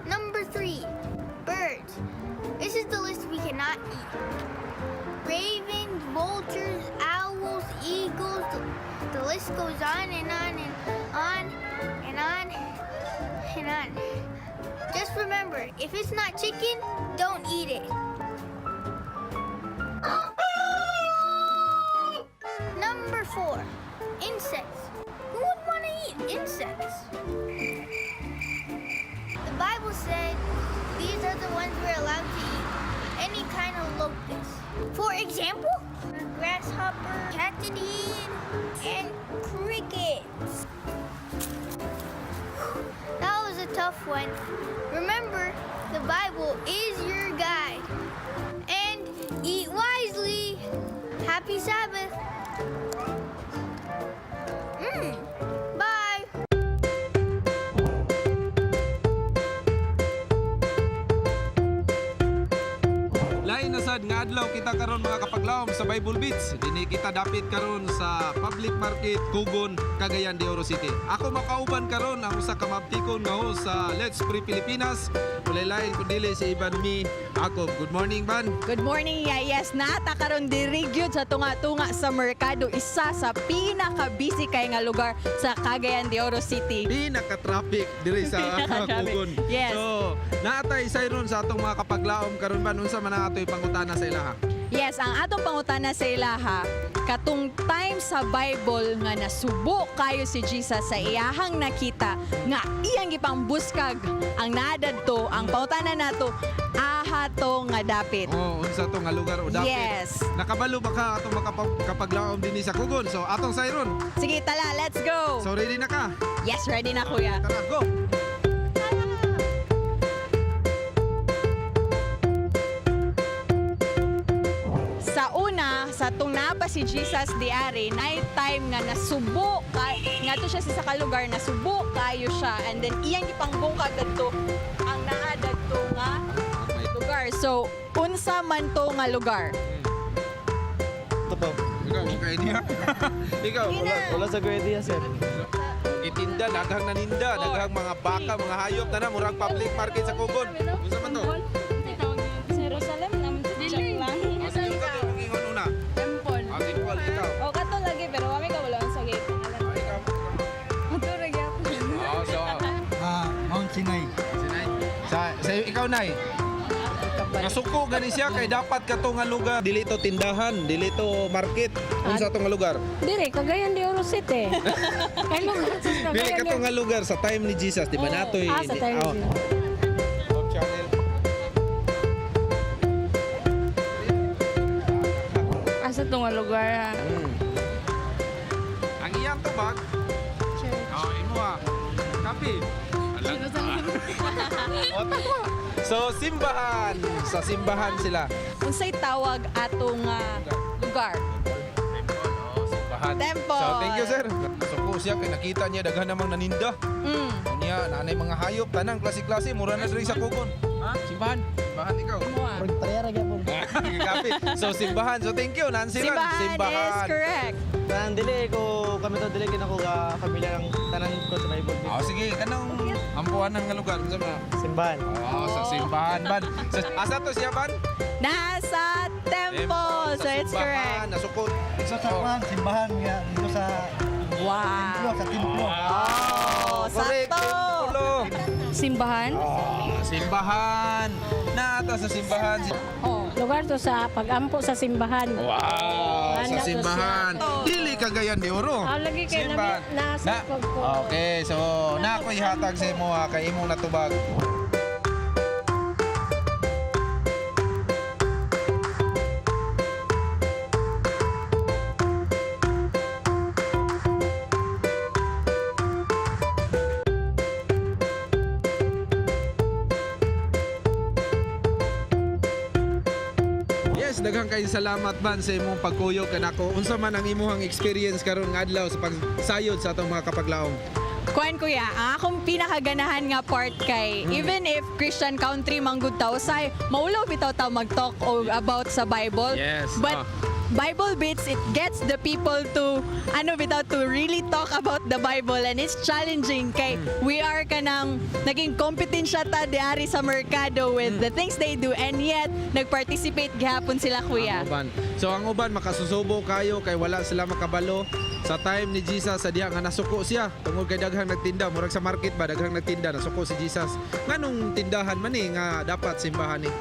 Number 3, birds. This is the list we cannot eat. Ravens, vultures, owls, eagles. The list goes on and on and on and on and on. Just remember, if it's not chicken, don't eat it. Number 4, insects. Who would want to eat insects? The Bible said these are the ones we're allowed to eat. Any kind of locust. For example, grasshopper, katydid, and crickets. That was a tough one. Remember, the Bible is your guide. And eat wisely. Happy Sabbath. Bye. Lain na sad nga adlaw kita karon, mga kapaglaom, sa Bible Beats. Dinhi kita dapit karon sa Public Market, Kugon, Cagayan de Oro City. Ako makauban karon ang usa ka mabtikon nga host sa Let's Pray Pilipinas. Walay lain kun dili si Ivan Mi Akob. Good morning, Van. Good morning, yes. Naa ta karon diri gyud sa tunga-tunga sa merkado, isa sa pinaka-busy kay nga lugar sa Cagayan de Oro City. Pinaka-traffic diri sa Pinaka-traffic. Kugon. Yes. So, naa tay ron sa atong mga kapaglaom karon ba, unsa man ang atoy pangutana sa ilaha? Yes, ang atong pangutana sa ilaha, katong time sa Bible nga nasubo kayo si Jesus sa iyahang nakita nga iyang gipangbuskag ang naadadto, ang pangutana nato, aha to nga dapit? Oh, unsa to nga lugar o dapit? Yes. Nakabalo ba ka atong kapaglaom dinhi sa Kugon? So, atong sayron. Sige, tala, let's go. So, ready na ka? Yes, ready na, kuya. Tara, go. Sa una, sa tung napa si Jesus diari, night time nga nasubo ka, nga to siya sa ka lugar, nasubo kayo siya, and then iyang gipangbungkag dadto ang naa dadto nga lugar. So, unsa man to nga lugar? Ito po. Ikaw, wala ka idea? Ikaw? Wala, wala sa idea, sir. Gitinda, daghang naninda, daghang mga baka, mga hayop, tanan, murag public market sa Kugon. Unsa man to? Jerusalem naman sa check lang. Oh, sige, ikaw yung ingon una. Temple. Ah, temple, ikaw. O kato lagi pero kami kabalo sa gate pangalan. Ikaw. Ato ra gyapon. Oh, so, Mount Sinai. Sinai. Sa ikaw, Nay. Nasuko gani siya kay dapat kato nga lugar dili to tindahan, dili to market. Unsa to nga lugar? Dire Cagayan de Oro City. Kay lugar sa Dili kato nga lugar sa time ni Jesus, di ba natoy? Ah, sa time ni Oh. Jesus. Asa to nga lugar ha? Ang iyang tubag? Church. Oh, imo ah. Kapi. So, simbahan. Sa simbahan sila. Unsay tawag atong lugar? Simbahan. Temple. So, thank you, sir. Suko siya kay nakita niya daghan namang naninda. Niya, naanay mga hayop, tanang klase-klase, mura na diri sa kugon. Ha? Simbahan. Simbahan ikaw. Pareha gyapon. Kapi. So, simbahan. So, thank you, Nancy Ron. Simbahan is correct. Tanan dili ko kami to dili kinako ka pamilya ng tanan ko sa Bible. Oh, sige, kanang ampuanan nga lugar unsa ba? Simbahan. Oh, sa simbahan ban. Sa, asa to siya ban? Nasa temple. So it's correct. Nasukot. Sa oh. Simbahan nga dito sa Wow. Templo, sa templo. Oh, Correct. sakto. Templo. Simbahan? Oh, simbahan. Naata sa simbahan. Oh. Lugar to sa pagampo sa simbahan. Wow, sa Anak to simbahan. Dili Cagayan de Oro. Ah, lagi kay Simbahan. nasa Na, okay, so na ako ihatag sa imo ha, kay imong natubag. Yes, daghang kayong salamat ban sa imong pagkuyog kanako. Unsa man ang imong experience karon nga adlaw sa pagsayod sa atong mga kapaglaom? Kuan kuya, ang akong pinakaganahan nga part kay even if Christian country manggud ta usay, maulaw bitaw ta mag-talk o about sa Bible. Yes, But ah. Bible Beats, it gets the people to ano bitaw to really talk about the Bible, and it's challenging kay we are kanang naging kompetensya ta diari sa merkado with the things they do, and yet nagparticipate gihapon sila, kuya. Ang uban. So ang uban makasusubo kayo kay wala sila makabalo sa time ni Jesus sa diha nga nasuko siya tungod kay daghang nagtinda, murag sa market ba, daghang nagtinda, nasuko si Jesus nganong tindahan man ni nga dapat simbahan ni.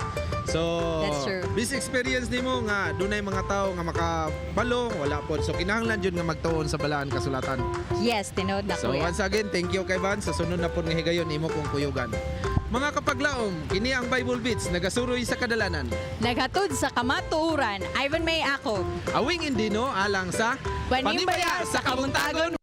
So That's true. This experience nimo nga dunay mga tao nga makabalo wala pod. So kinahanglan jud nga magtuon sa balaan kasulatan. Yes, tinuod na So kuya. once again, thank you kay Van. Sa sunod na pod nga higayon imo kong kuyugan. Mga kapaglaom, kini ang Bible Beats nagasuroy sa kadalanan. Naghatod sa kamatuoran, Ivan May ako. Awing Indino alang sa Panimbaya sa Kabuntagon.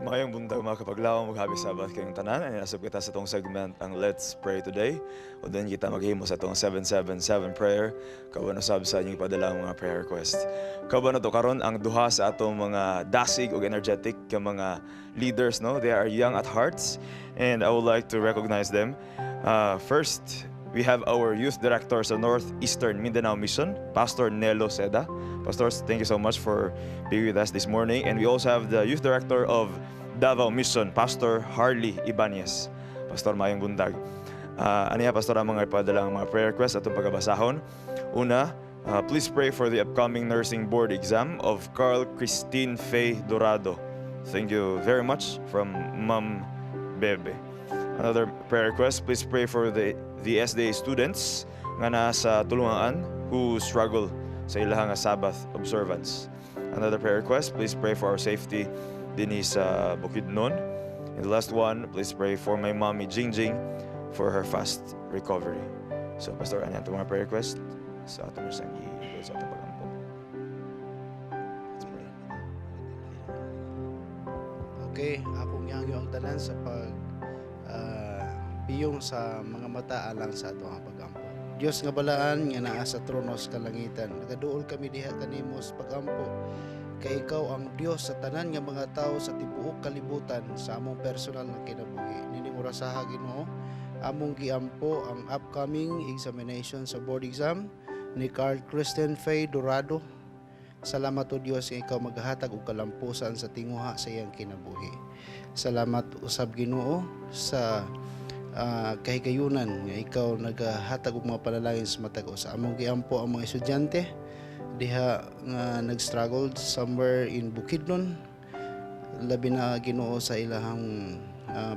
Maayong buntag mga kapaglaom, ug happy Sabbath kayong tanan. Ani nasab kita sa atong segment ang Let's Pray Today. O doon kita maghimo sa atong 777 prayer. Kauban usab sa inyong ipadala ang mga prayer request. Kauban nato karon ang duha sa atong mga dasig ug energetic ka mga leaders, no? They are young at hearts and I would like to recognize them. First, we have our youth director sa Northeastern Mindanao Mission, Pastor Nelo Seda. Pastors, thank you so much for being with us this morning. And we also have the youth director of Davao Mission, Pastor Harley Ibanez. Pastor, maayong buntag. Aniya, Pastor, ang mga ipadala ang mga prayer requests atong pagabasahon. Una, please pray for the upcoming nursing board exam of Carl Christine Faye Dorado. Thank you very much from Ma'am Bebe. Another prayer request, please pray for the SDA students nga nasa tulungan who struggle sa ilahang nga Sabbath observance. Another prayer request, please pray for our safety dinhi sa Bukidnon. And the last one, please pray for my mommy Jingjing for her fast recovery. So, Pastor, ano yung mga prayer request sa atong isang i sa atong pagampo? Let's pray. Okay, akong gihangyo ang tanan sa pag piyong sa mga mata alang sa ato ang pagampo. Dios nga balaan nga naa sa trono sa kalangitan, nagaduol kami diha kanimo sa pagampo kay ikaw ang Dios sa tanan nga mga tawo sa tibuok kalibutan sa among personal nga kinabuhi. Nining orasaha Ginoo, among giampo ang upcoming examination sa board exam ni Carl Christian Faye Dorado. Salamat o Dios nga ikaw maghatag og kalampusan sa tinguha sa iyang kinabuhi. Salamat usab Ginoo sa kahigayunan nga ikaw nagahatag og mga panalangin sa matag usa. Among giampo ang mga estudyante diha nga nag-struggle somewhere in Bukidnon, labi na Ginoo sa ilahang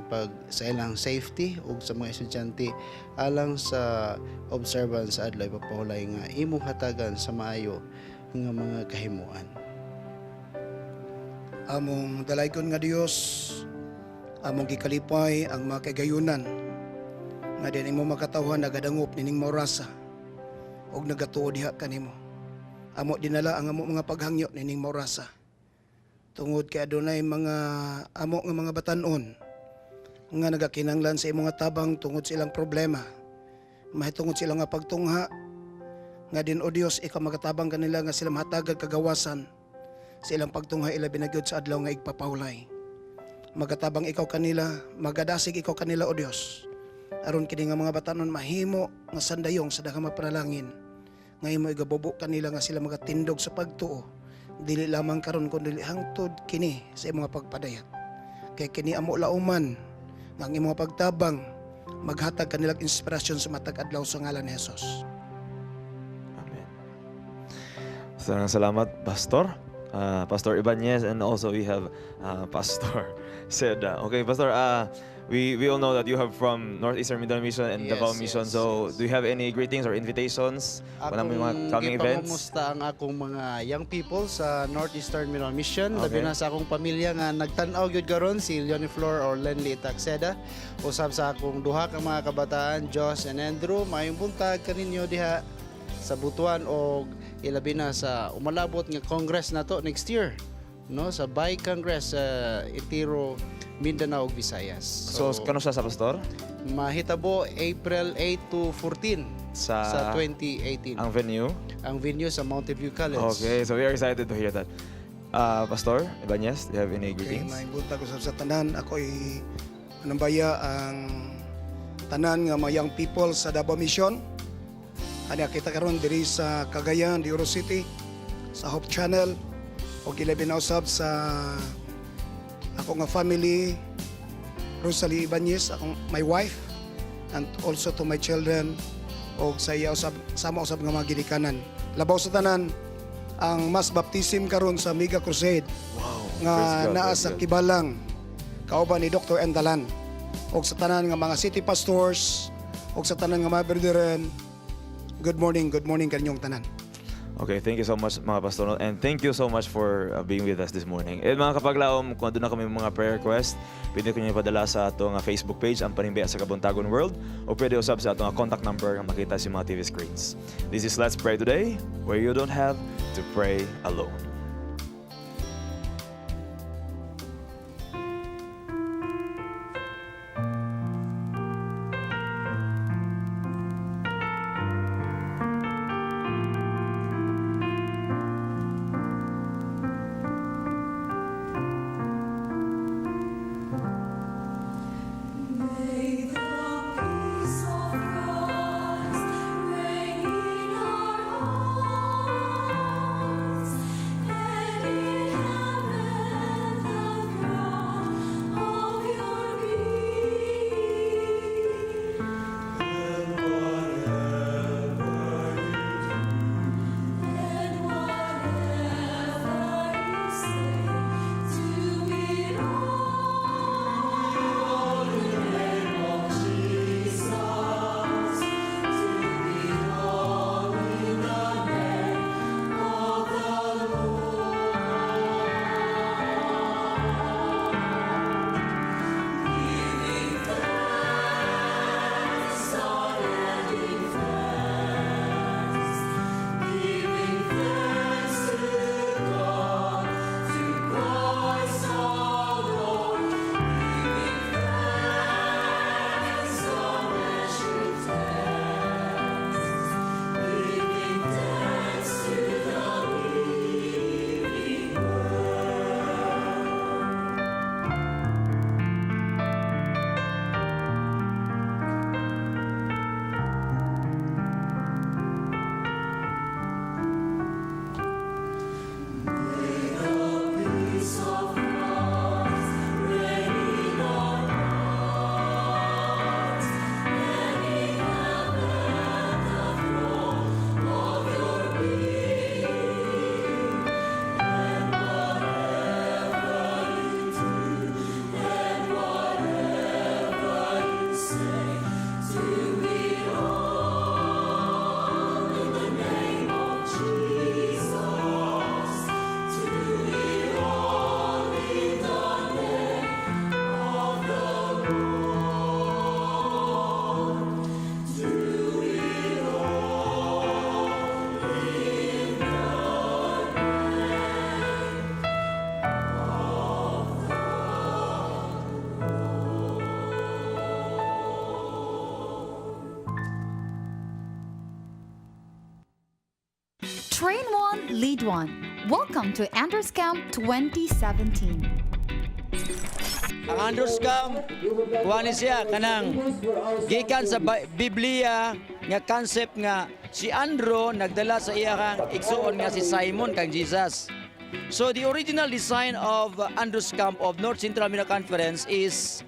pag sa ilang safety ug sa mga estudyante alang sa observance sa adlaw ipapahulay nga imong hatagan sa maayo nga mga kahimuan. Among dalaygon nga Dios, Among gikalipay ang mga kagayunan nga din imo makatawhan nagadangop nining maurasa og nagatuo diha kanimo. Amo dinala ang amo mga paghangyo nining maurasa. Tungod kay adunay mga amo nga mga batan-on nga nagakinanglan sa imong tabang tungod sa ilang problema. Mahitungod sila nga pagtungha nga din, O Dios, ikaw magatabang kanila nga sila mahatagag kagawasan sa ilang pagtungha, ilabi na gyud sa adlaw nga igpapawlay. Magatabang ikaw kanila, magadasig ikaw kanila, O Dios. Aron kini nga mga batanon mahimo nga sandayong sa daghang panalangin nga imo igabubo kanila nga sila magatindog sa pagtuo, dili lamang karon kundi hangtod kini sa imong pagpadayag. Kay kini amo lauman nga ang imong pagtabang maghatag kanilang inspirasyon sa matag adlaw, sa ngalan ni Jesus. Salamat, Pastor. Pastor Ibanez, and also we have Pastor Seda. Okay, Pastor, we all know that you have from Northeastern Mindanao Mission and Davao Mission. So, do you have any greetings or invitations? Wala mo yung mga Akong coming events? gipangumusta ang akong mga young people sa Northeastern Mindanao Mission. Labi na sa akong pamilya nga nagtan-aw gyud karon, si Leonie Flor or Lenly Taxeda. Usab sa akong duha ka mga kabataan, Josh and Andrew. Maayong buntag kaninyo diha sa Butuan og ilabi na sa umalabot nga Congress nato next year, no, sa Bi Congress sa Itiro, Mindanao ug Visayas. So, kano siya sa, Pastor? Mahitabo April 8 to 14 sa 2018. Ang venue? Ang venue sa Mountain View College. Okay, so we are excited to hear that. Pastor Ibanez, do you have any Okay, greetings? may buntag usab sa tanan. Ako'y panambaya ang tanan nga mga young people sa Davao Mission. Ani kita karon diri sa Cagayan de Oro City sa Hope Channel ug ilabi na usab sa ako nga family, Rosalie Ibanez, akong my wife, and also to my children og sa iya usab, sama usab nga mga ginikanan. Labaw sa tanan ang mass baptism karon sa Mega Crusade nga Praise God, naa praise sa God. Kibalang kauban ni Dr. Endalan, og sa tanan nga mga city pastors og sa tanan nga mga brethren, good morning, good morning kaninyong tanan. Okay, thank you so much, mga pastor, and thank you so much for being with us this morning. And mga kapaglaom, kung aduna kami mga prayer request, pwede ko niyo ipadala sa atong Facebook page, ang Panimbaya sa Kabuntagon World, o pwede usab sa atong contact number nga makita sa mga TV screens. This is Let's Pray Today, where you don't have to pray alone. May the peace of Christ reign in our hearts. Train 1, Lead 1. Welcome to Andrew's Camp 2017. Ang Andrews Camp, kuha ni siya kanang gikan sa Biblia nga concept nga si Andrew nagdala sa iyang igsuon nga si Simon kang Jesus. So the original design of Andrews Camp of North Central Mindanao Conference is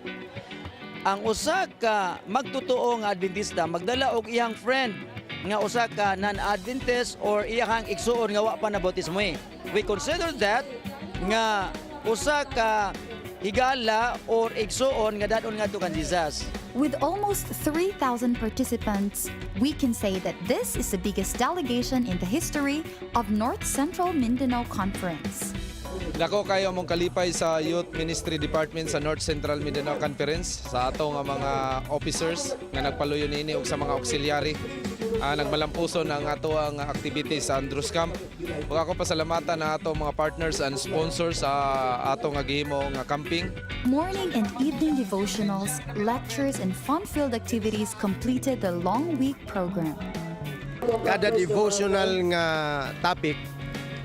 ang usa ka magtotoo nga Adventista magdala og iyang friend nga usa ka non-Adventist or iyang igsuon nga wa pa nabautismo. We consider that nga usa ka higala or igsuon nga dadon ngadto kan Jesus. With almost 3,000 participants, we can say that this is the biggest delegation in the history of North Central Mindanao Conference. Dako kayo mong kalipay sa Youth Ministry Department sa North Central Mindanao Conference sa ato nga mga officers nga nagpaluyo niini ug sa mga auxiliary. Nagmalampuson ang ato ang activities sa Andrews Camp. Ug ako pasalamatan na ato mga partners and sponsors sa ato nga gihimo nga camping. Morning and evening devotionals, lectures, and fun-filled activities completed the long week program. Kada devotional nga topic,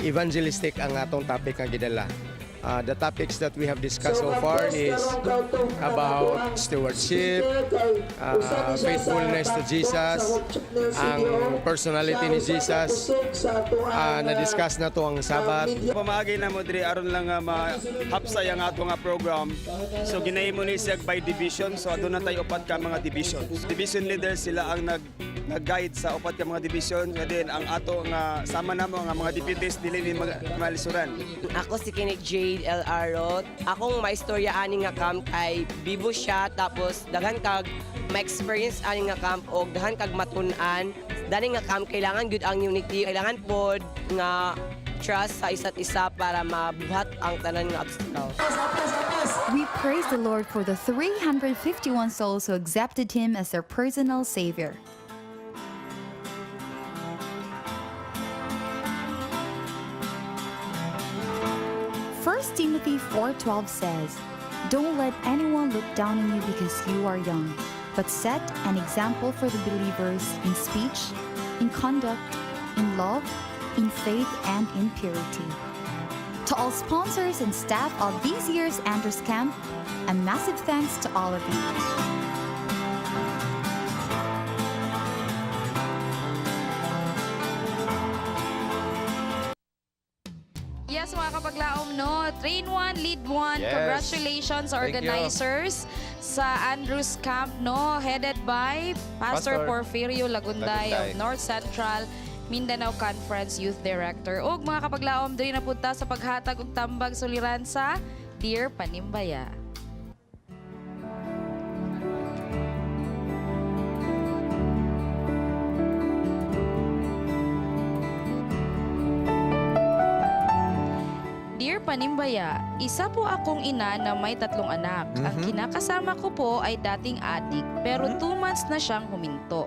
evangelistic ang atong topic nga gidala. The topics that we have discussed so far is about stewardship, faithfulness to Jesus, ang personality ni Jesus, na-discuss na to ang Sabat. Pamaagi na mo diri aron lang nga mahapsay ang ato nga program. So ginahimo ni siya by division. So aduna tayo upat ka mga division. Division leaders sila ang nag-guide sa upat ka mga division. Nga din ang ato nga sama namo nga mga deputies dili ni malisuran. Ako si Kenneth Jade L. Arot. Akong maistorya ani nga camp kay bibo siya, tapos daghan kag ma-experience ani nga camp og daghan kag matun-an. Dani nga camp kailangan gyud ang unity, kailangan pod nga trust sa isa't isa para mabuhat ang tanan nga obstacle. We praise the Lord for the 351 souls who accepted Him as their personal Savior. 1 Timothy 4:12 says, "Don't let anyone look down on you because you are young, but set an example for the believers in speech, in conduct, in love, in faith, and in purity." To all sponsors and staff of this year's Andrews Camp, a massive thanks to all of you. Yes, mga kapaglaom, no? Train 1, Lead 1. Yes. Congratulations sa Thank you. organizers sa Andrews Camp, no? Headed by Pastor Pastor Porfirio Lagunday of Lagunday. North Central Mindanao Conference Youth Director. Ug mga kapaglaom, diri na punta sa paghatag og tambag suliran sa Dear Panimbaya. Dear Panimbaya, isa po akong ina na may tatlong anak. Ang kinakasama ko po ay dating adik, pero 2 months na siyang huminto.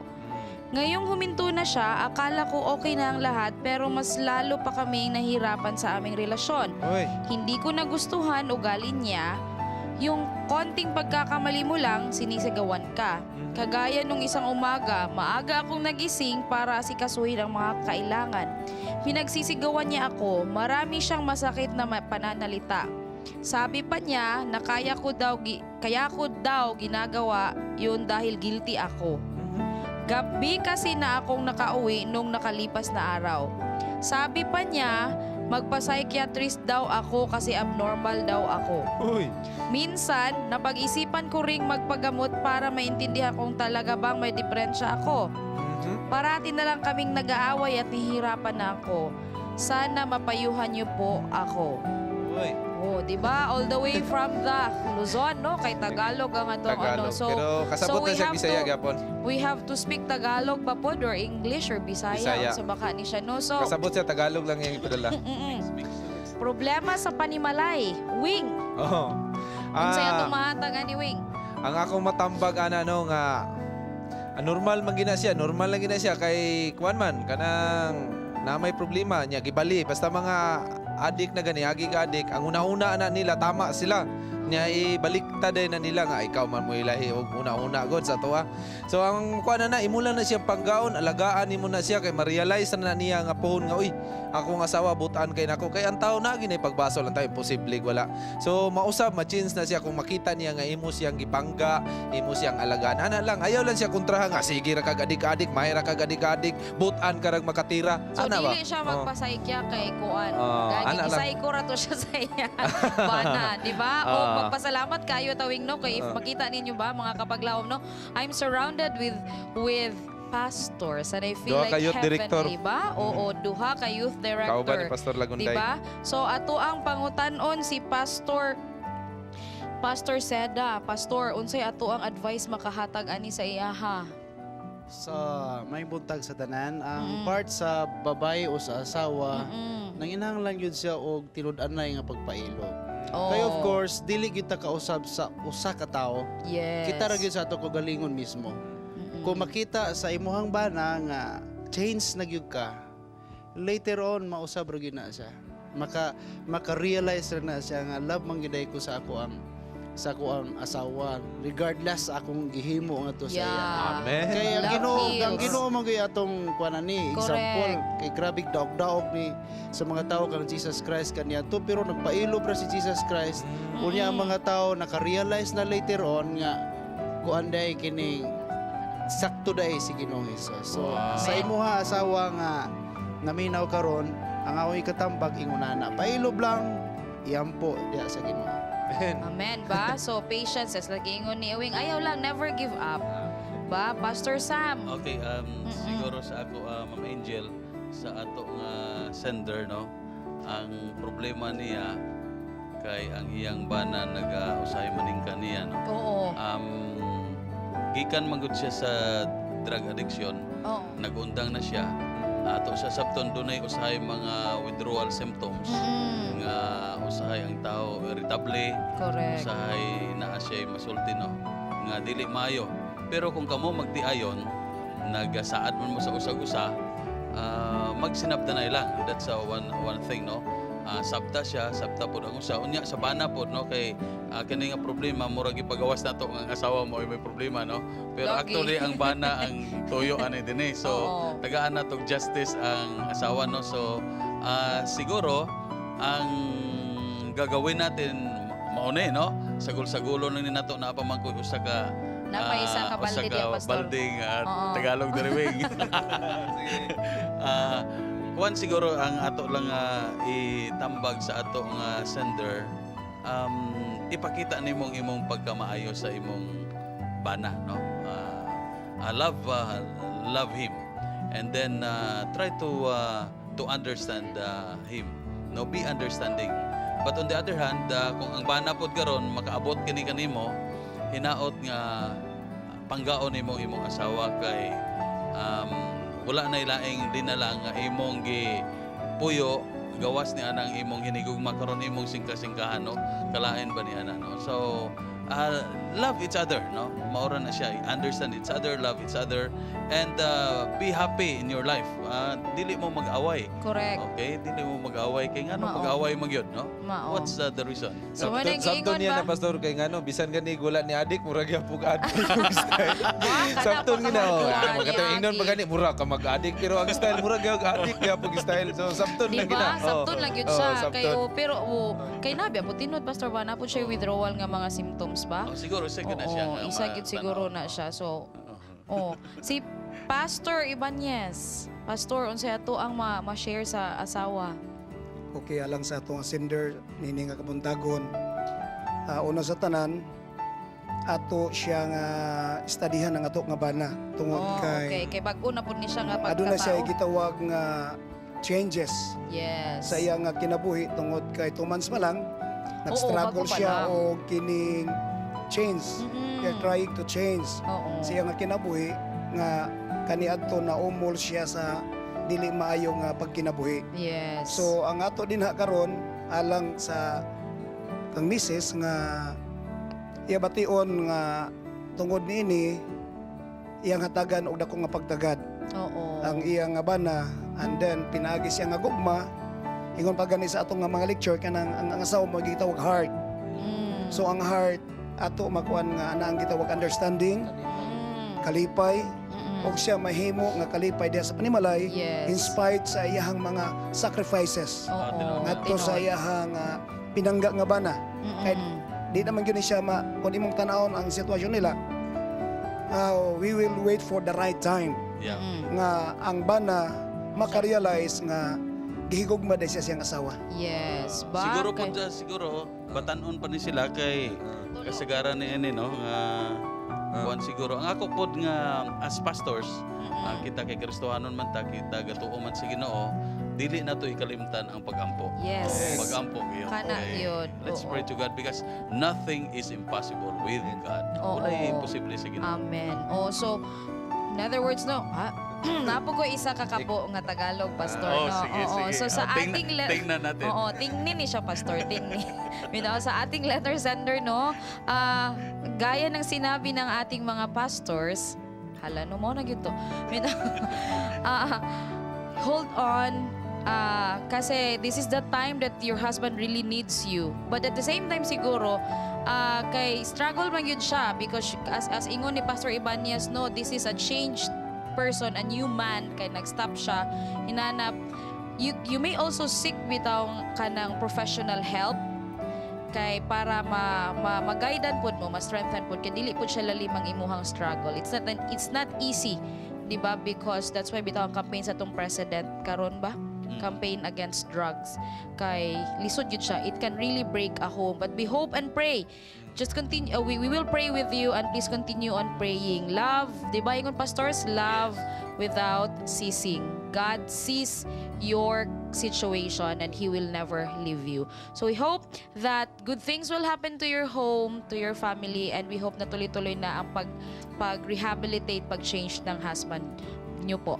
Ngayong huminto na siya, akala ko okay na ang lahat, pero mas lalo pa kaming nahirapan sa aming relasyon. Uy. Hindi ko nagustuhan ugali niya. Yung konting pagkakamali mo lang, sinisigawan ka. Kagaya nung isang umaga, maaga akong nagising para asikasuhin ang mga kailangan. Pinagsisigawan niya ako, marami siyang masakit na pananalita. Sabi pa niya na kaya ko daw ginagawa yun dahil guilty ako. Gabi kasi na akong nakauwi nung nakalipas na araw. Sabi pa niya, magpa-psychiatrist daw ako kasi abnormal daw ako. Uy. Minsan, napag-isipan ko ring magpagamot para maintindihan kung talaga bang may diferensya ako. Parati na lang kaming nag-aaway at nahihirapan na ako. Sana mapayuhan niyo po ako. Uy. Oh, 'di ba? All the way from the Luzon, no? Kay Tagalog ang atong ano. Tagalog. So, Pero kasabot so we na siya have Bisaya gyapon. We have to speak Tagalog pa pod or English or Bisaya, Bisaya. sa baka ni siya, no? So, Kasabot siya Tagalog lang yung ipadala. Problema sa panimalay, Wing. Oo. Unsay Ah, atong mahatag ani, Wing? Ang akong matambag ana no nga normal man gina siya, normal lang gina siya kay kuan man kanang na may problema niya gibali, basta mga adik na gani, agi ka adik, ang una-una ana nila tama sila. Nya ibaliktad na nila nga ikaw man mo ilahi og una-una god sa tuwa. So ang kuan na imo lang na siyang panggaon, alagaan nimo na siya kay ma-realize na niya nga pohon nga uy, akong asawa butan kay nako kay ang tao na ginay pagbasol ang tao imposible wala. So mausab ma-change na siya kung makita niya nga imo siyang gipangga, imo siyang alagaan. Ana lang ayaw lang siya kontraha nga sige ra kag adik-adik, mahay ra kag adik-adik, butan ka rag makatira. So Ana ba? dili siya magpasaykya kay kuan. Oh, Gagi ana lang. gisayko ra to siya sa iya. Bana, di ba? O magpasalamat kayo tawing no kay if makita ninyo ba mga kapaglaom no, I'm surrounded with pastors and I feel Duha ka like youth director. heavenly ba? Oo, duha ka youth director. Kauban ni Pastor Lagunday. Di ba? So ato ang pangutan-on si Pastor Pastor Seda. Pastor, unsay ato ang advice makahatag ani sa iyaha? Sa may buntag sa tanan, ang part sa babae o sa asawa, nanginahanglan yun siya og tinud-anay nga pagpailo. Oh. Kay of course, dili kita kausab sa usa ka tawo. Kita ra gyud sa ato kagalingon mismo. Kung makita sa imuhang bana nga change na gyud ka, later on mausab ra gyud na siya. Maka-realize ra na siya nga love man gyud ko sa ako ang asawa regardless sa akong gihimo nga to sa iya. Amen. Kay ang Love Ginoo, ang heals. Ginoo man gyud atong kuan ni example kay grabe daog-daog ni sa mga tao kang Jesus Christ kaniya to pero nagpailob ra si Jesus Christ. Unya ang mga tao naka-realize na later on nga kuan day kini sakto day si Ginoong Hesus. So sa imuha asawa nga naminaw karon, ang akong ikatambag ingunana. Pailob lang iampo diha sa Ginoo. Amen. Amen ba? So patience as lagi ingon ni Ewing, ayaw lang never give up. Ba, Pastor Sam? Okay, siguro sa ako, Ma'am Angel, sa ato nga sender, no, ang problema niya kay ang iyang bana naga-usahay maning kaniya, no. Gikan man gud siya sa drug addiction. Nagundang na siya. Ato sa sabton dunay usahay mga withdrawal symptoms nga usahay ang tao irritable, usahay naa siya masulti, no, nga dili maayo. Pero kung kamo magtiayon, nagasaad man mo sa usag-usa, magsinabtanay lang. That's a one one thing, no. Sabta siya, sabta pod ang usa. Unya sa bana pod, no, kay kani nga problema murag ipagawas nato nga ang asawa mo ay may problema, no. Pero Lagi. actually ang bana ang tuyo ani dinhi. So tagaan na tog justice ang asawa, no. So siguro ang gagawin natin mauni, no. Sagol-sagulo na ni nato na pa man koy usa ka Napay isa ka usa balde ka diya, Pastor. balding Tagalog diriwing. Kuan siguro ang ato lang itambag sa ato nga sender, ipakita nimong imong pagkamaayo sa imong bana, no. Love him and then try to understand him, no, be understanding. But on the other hand, kung ang bana pod karon makaabot kini kanimo, hinaot nga panggaon nimo imong asawa kay wala na ilaing dinala nga imong gi puyo gawas ni anang imong hinigugma karon imong singka-singkahan, no, kalain ba ni ana, no. So love each other, no, maura na siya. Understand each other, love each other and be happy in your life. Dili mo mag-away. Okay, dili mo mag-away kay ngano mag-away man gyud, no? Mao. What's the reason? So, wala Sabton, yung sabton giingon niya ba? na pastor kay ngano bisan gani wala ni adik murag gyapon adik yung style. Wa, Sabton gina oh. kana Magkatong ingnon pa gani mura ka mag-adik pero ang style murag gyud adik gyapon style. So sabton Di lang gina. ba? Sabton lang yun Oh, siya. sabton. Kay, oh, pero oh, kay nabi po tinod Pastor ba na po siya withdrawal nga mga symptoms ba? Oh, siguro isa gyud na siya Oo, nga isa gyud siguro matanaw. na siya. So, oh, si Pastor Ibanez. Pastor, unsay ato ang ma-share sa asawa? Okay, alang sa atong sender nini nga kabuntagon. Una sa tanan, ato siya nga studyhan ang ato nga bana tungod kay Okay, kay bag-o na pud ni siya nga aduna siya pagkatao. gitawag nga changes sa iya nga kinabuhi tungod kay 2 months pa lang nag-struggle bago pa siya lang. og kining change. They're trying to change sa iya nga kinabuhi nga kaniadto na umol siya sa dili maayo nga pagkinabuhi. So ang ato dinha karon alang sa kang misis nga iya bation nga tungod niini iyang hatagan og dako nga pagtagad ang iyang nga bana and then pinaagi siya nga gugma ingon pa gani sa atong nga mga lecture kanang ang asawa mo gitawag heart. So ang heart ato makuan nga ana ang gitawag understanding, kalipay, og siya mahimo nga kalipay diha sa panimalay in spite sa iyahang mga sacrifices ngadto sa iyahang pinangga nga bana. Kay di naman gyud ni siya ma kung imong tan-awon ang sitwasyon nila, we will wait for the right time nga ang bana makarealize nga gihigugma day siya siyang asawa. Yes. Ba, Siguro po dyan, siguro batanon pa ni sila kay kasagaran ni ini, no, nga kuan siguro. Ang ako pod nga as pastors, kita kay Kristohanon man ta, kita gatuo man sa Ginoo, dili na to ikalimtan ang pagampo. Pagampo gyud. Kana Okay. yun. Let's pray to God because nothing is impossible with God. Walay imposible sa Ginoo. Amen. Oh, so in other words, no, ha? Napo ko isa ka kabuo nga Tagalog, Pastor, Oh, no? sige, Oo. sige. So sa Oh, ating tingnan natin. Oo, tingnin ni siya, Pastor, tingni. Bitaw sa ating letter sender, no? Gaya ng sinabi ng ating mga pastors, hala no mo na gyud to. Bitaw, hold on, kasi this is the time that your husband really needs you. But at the same time siguro, kay struggle man yun siya because as ingon ni Pastor Ibanez, no, this is a changed person, a new man, kay nag-stop siya, hinanap. You may also seek bitaw kanang professional help kay para ma ma-guidean pud mo, ma-strengthen pud kay dili pud siya lalim ang imuhang struggle. It's not easy, di ba? Because that's why bitaw ang campaign sa atong president karon ba? Campaign against drugs. Kay lisod yun siya. It can really break a home. But we hope and pray. Just continue, we will pray with you and please continue on praying. Love, di ba ingon pastors? Love without ceasing. God sees your situation and He will never leave you. So we hope that good things will happen to your home, to your family, and we hope na tuloy-tuloy na ang pag-rehabilitate, pag-change ng husband nyo po.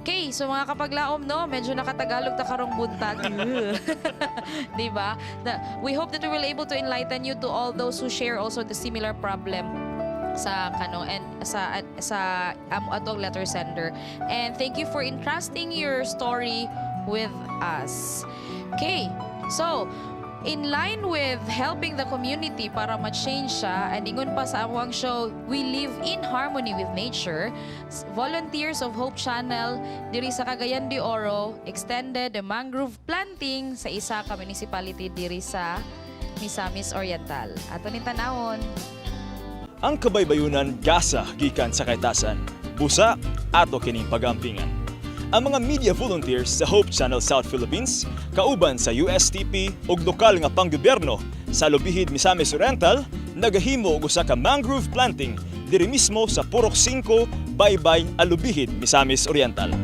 Okay, so mga kapaglaom, no, medyo nakatagalog ta karong buntag. Di ba? We hope that we will able to enlighten you to all those who share also the similar problem sa kano and sa atong letter sender. And thank you for entrusting your story with us. Okay. So, in line with helping the community para ma-change siya, and ingon pa sa among show, we live in harmony with nature. Volunteers of Hope Channel diri sa Cagayan de Oro extended the mangrove planting sa isa ka municipality diri sa Misamis Oriental. Ato ni tanawon. Ang kabaybayunan gasa gikan sa kaytasan. Busa ato kining pagampingan. Ang mga media volunteers sa Hope Channel South Philippines kauban sa USTP ug lokal nga panggobyerno sa Lubihid, Misamis Oriental nagahimo og usa ka mangrove planting diri mismo sa Purok 5, Baybay, Alubijid, Misamis Oriental.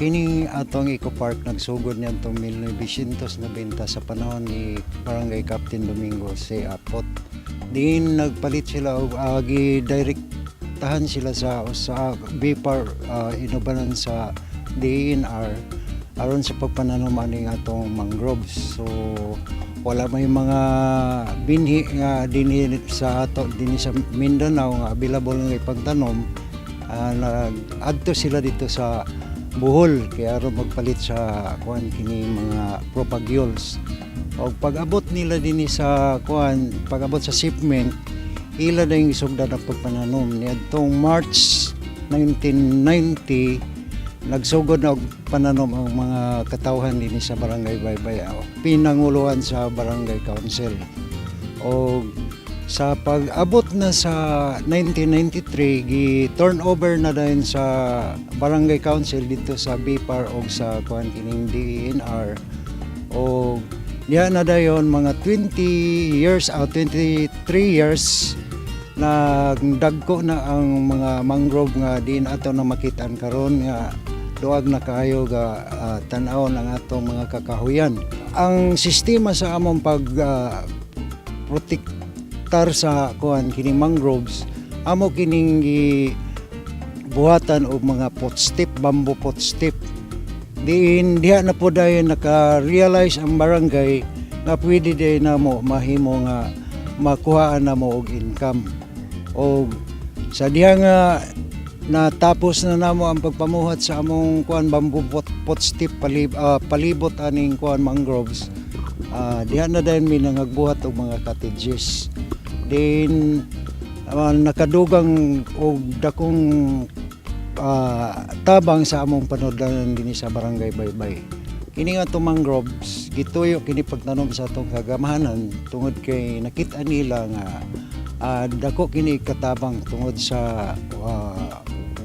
Kining atong Eco Park nagsugod niadtong 1990 sa panahon ni Barangay Captain Domingo C. Apot. Diin nagpalit sila og gi-direktahan sila sa sa BFAR, inubanan sa DENR aron sa pagpananom aning atong mangroves. So wala may mga binhi nga dinhi sa ato, dinhi sa Mindanao nga available nga ipagtanom. Nag-adto sila dito sa Bohol kaya aron magpalit sa kuan kini mga propagules. Og pag-abot nila dinhi sa kuan, pag-abot sa shipment, ila na yung isugdan ang pagpananom niadtong March 1990. Nagsugod na og pananom ang mga katawhan dinhi sa Barangay Baybay, pinanguluhan sa Barangay Council. Og sa pag-abot na sa 1993, gi turnover na dayon sa Barangay Council dito sa BFAR og sa kuan kining DENR. Og diha na dayon mga 20 years, 23 years, nagdagko na ang mga mangrove nga diin ato na makitaan karon nga duag na kaayo ga tan-awon ang atong mga kakahuyan. Ang sistema sa among pag protektar sa kuan kining mangroves, amo kining buhatan og mga pot step, bamboo pot step. Diin diha na po dayon naka-realize ang barangay nga pwede din na mo mahimo nga makuhaan na mo og income. Og sa diha nga Natapos na namo ang pagpamuhat sa among kuan bamboo pot stick palibot aning kuan mangroves. Diha na dayon mi nangagbuhat og mga cottages. Then nakadugang og dakong tabang sa among panudlanan dinhi sa Barangay Baybay. Kini nga atong mangroves gituyo kini pagtanom sa atong kagamahanan tungod kay nakita nila nga dako kini katabang tungod sa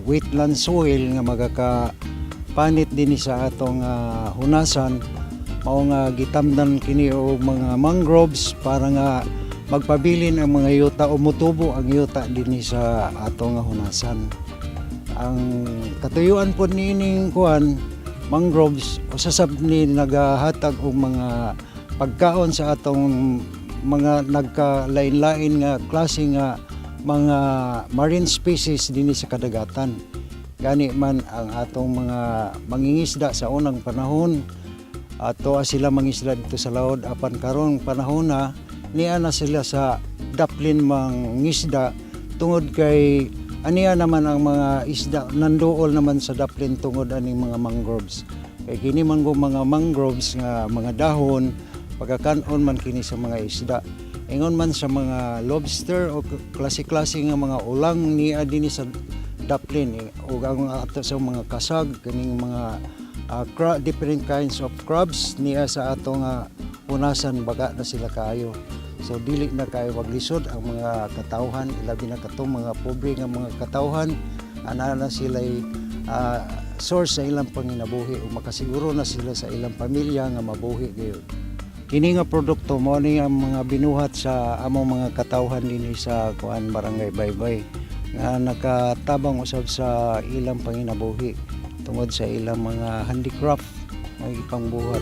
wetland soil nga magakapanit dinhi sa atong hunasan, mao nga gitamdan kini og mga mangroves para nga magpabilin ang mga yuta o mutubo ang yuta dinhi sa atong hunasan. Ang katuyuan po niining kuan mangroves usa sab ni nagahatag og mga pagkaon sa atong mga nagkalain-lain nga klase nga mga marine species dinhi sa kadagatan. Gani man ang atong mga mangingisda sa unang panahon, ato sila mangisda dito sa laod, apan karong panahon na niya na sila sa daplin mangisda tungod kay aniya naman ang mga isda nanduol naman sa daplin tungod aning mga mangroves. Kay kini man mga mangroves nga mga dahon pagkakanon man kini sa mga isda. Ingon man sa mga lobster o klase-klase nga mga ulang niya dinhi sa daplin, ug ang ato sa mga kasag kining mga different kinds of crabs niya sa atong hunasan, baga na sila kaayo. So dili na kaayo maglisod ang mga katawhan, ilabi na katong mga pobre nga mga katawhan, ana na sila source sa ilang panginabuhi ug makasiguro na sila sa ilang pamilya nga mabuhi gayud. Kini nga produkto mao ni ang mga binuhat sa among mga katawhan dinhi sa kuan Barangay Baybay nga nakatabang usab sa ilang panginabuhi tungod sa ilang mga handicraft nga ipangbuhat.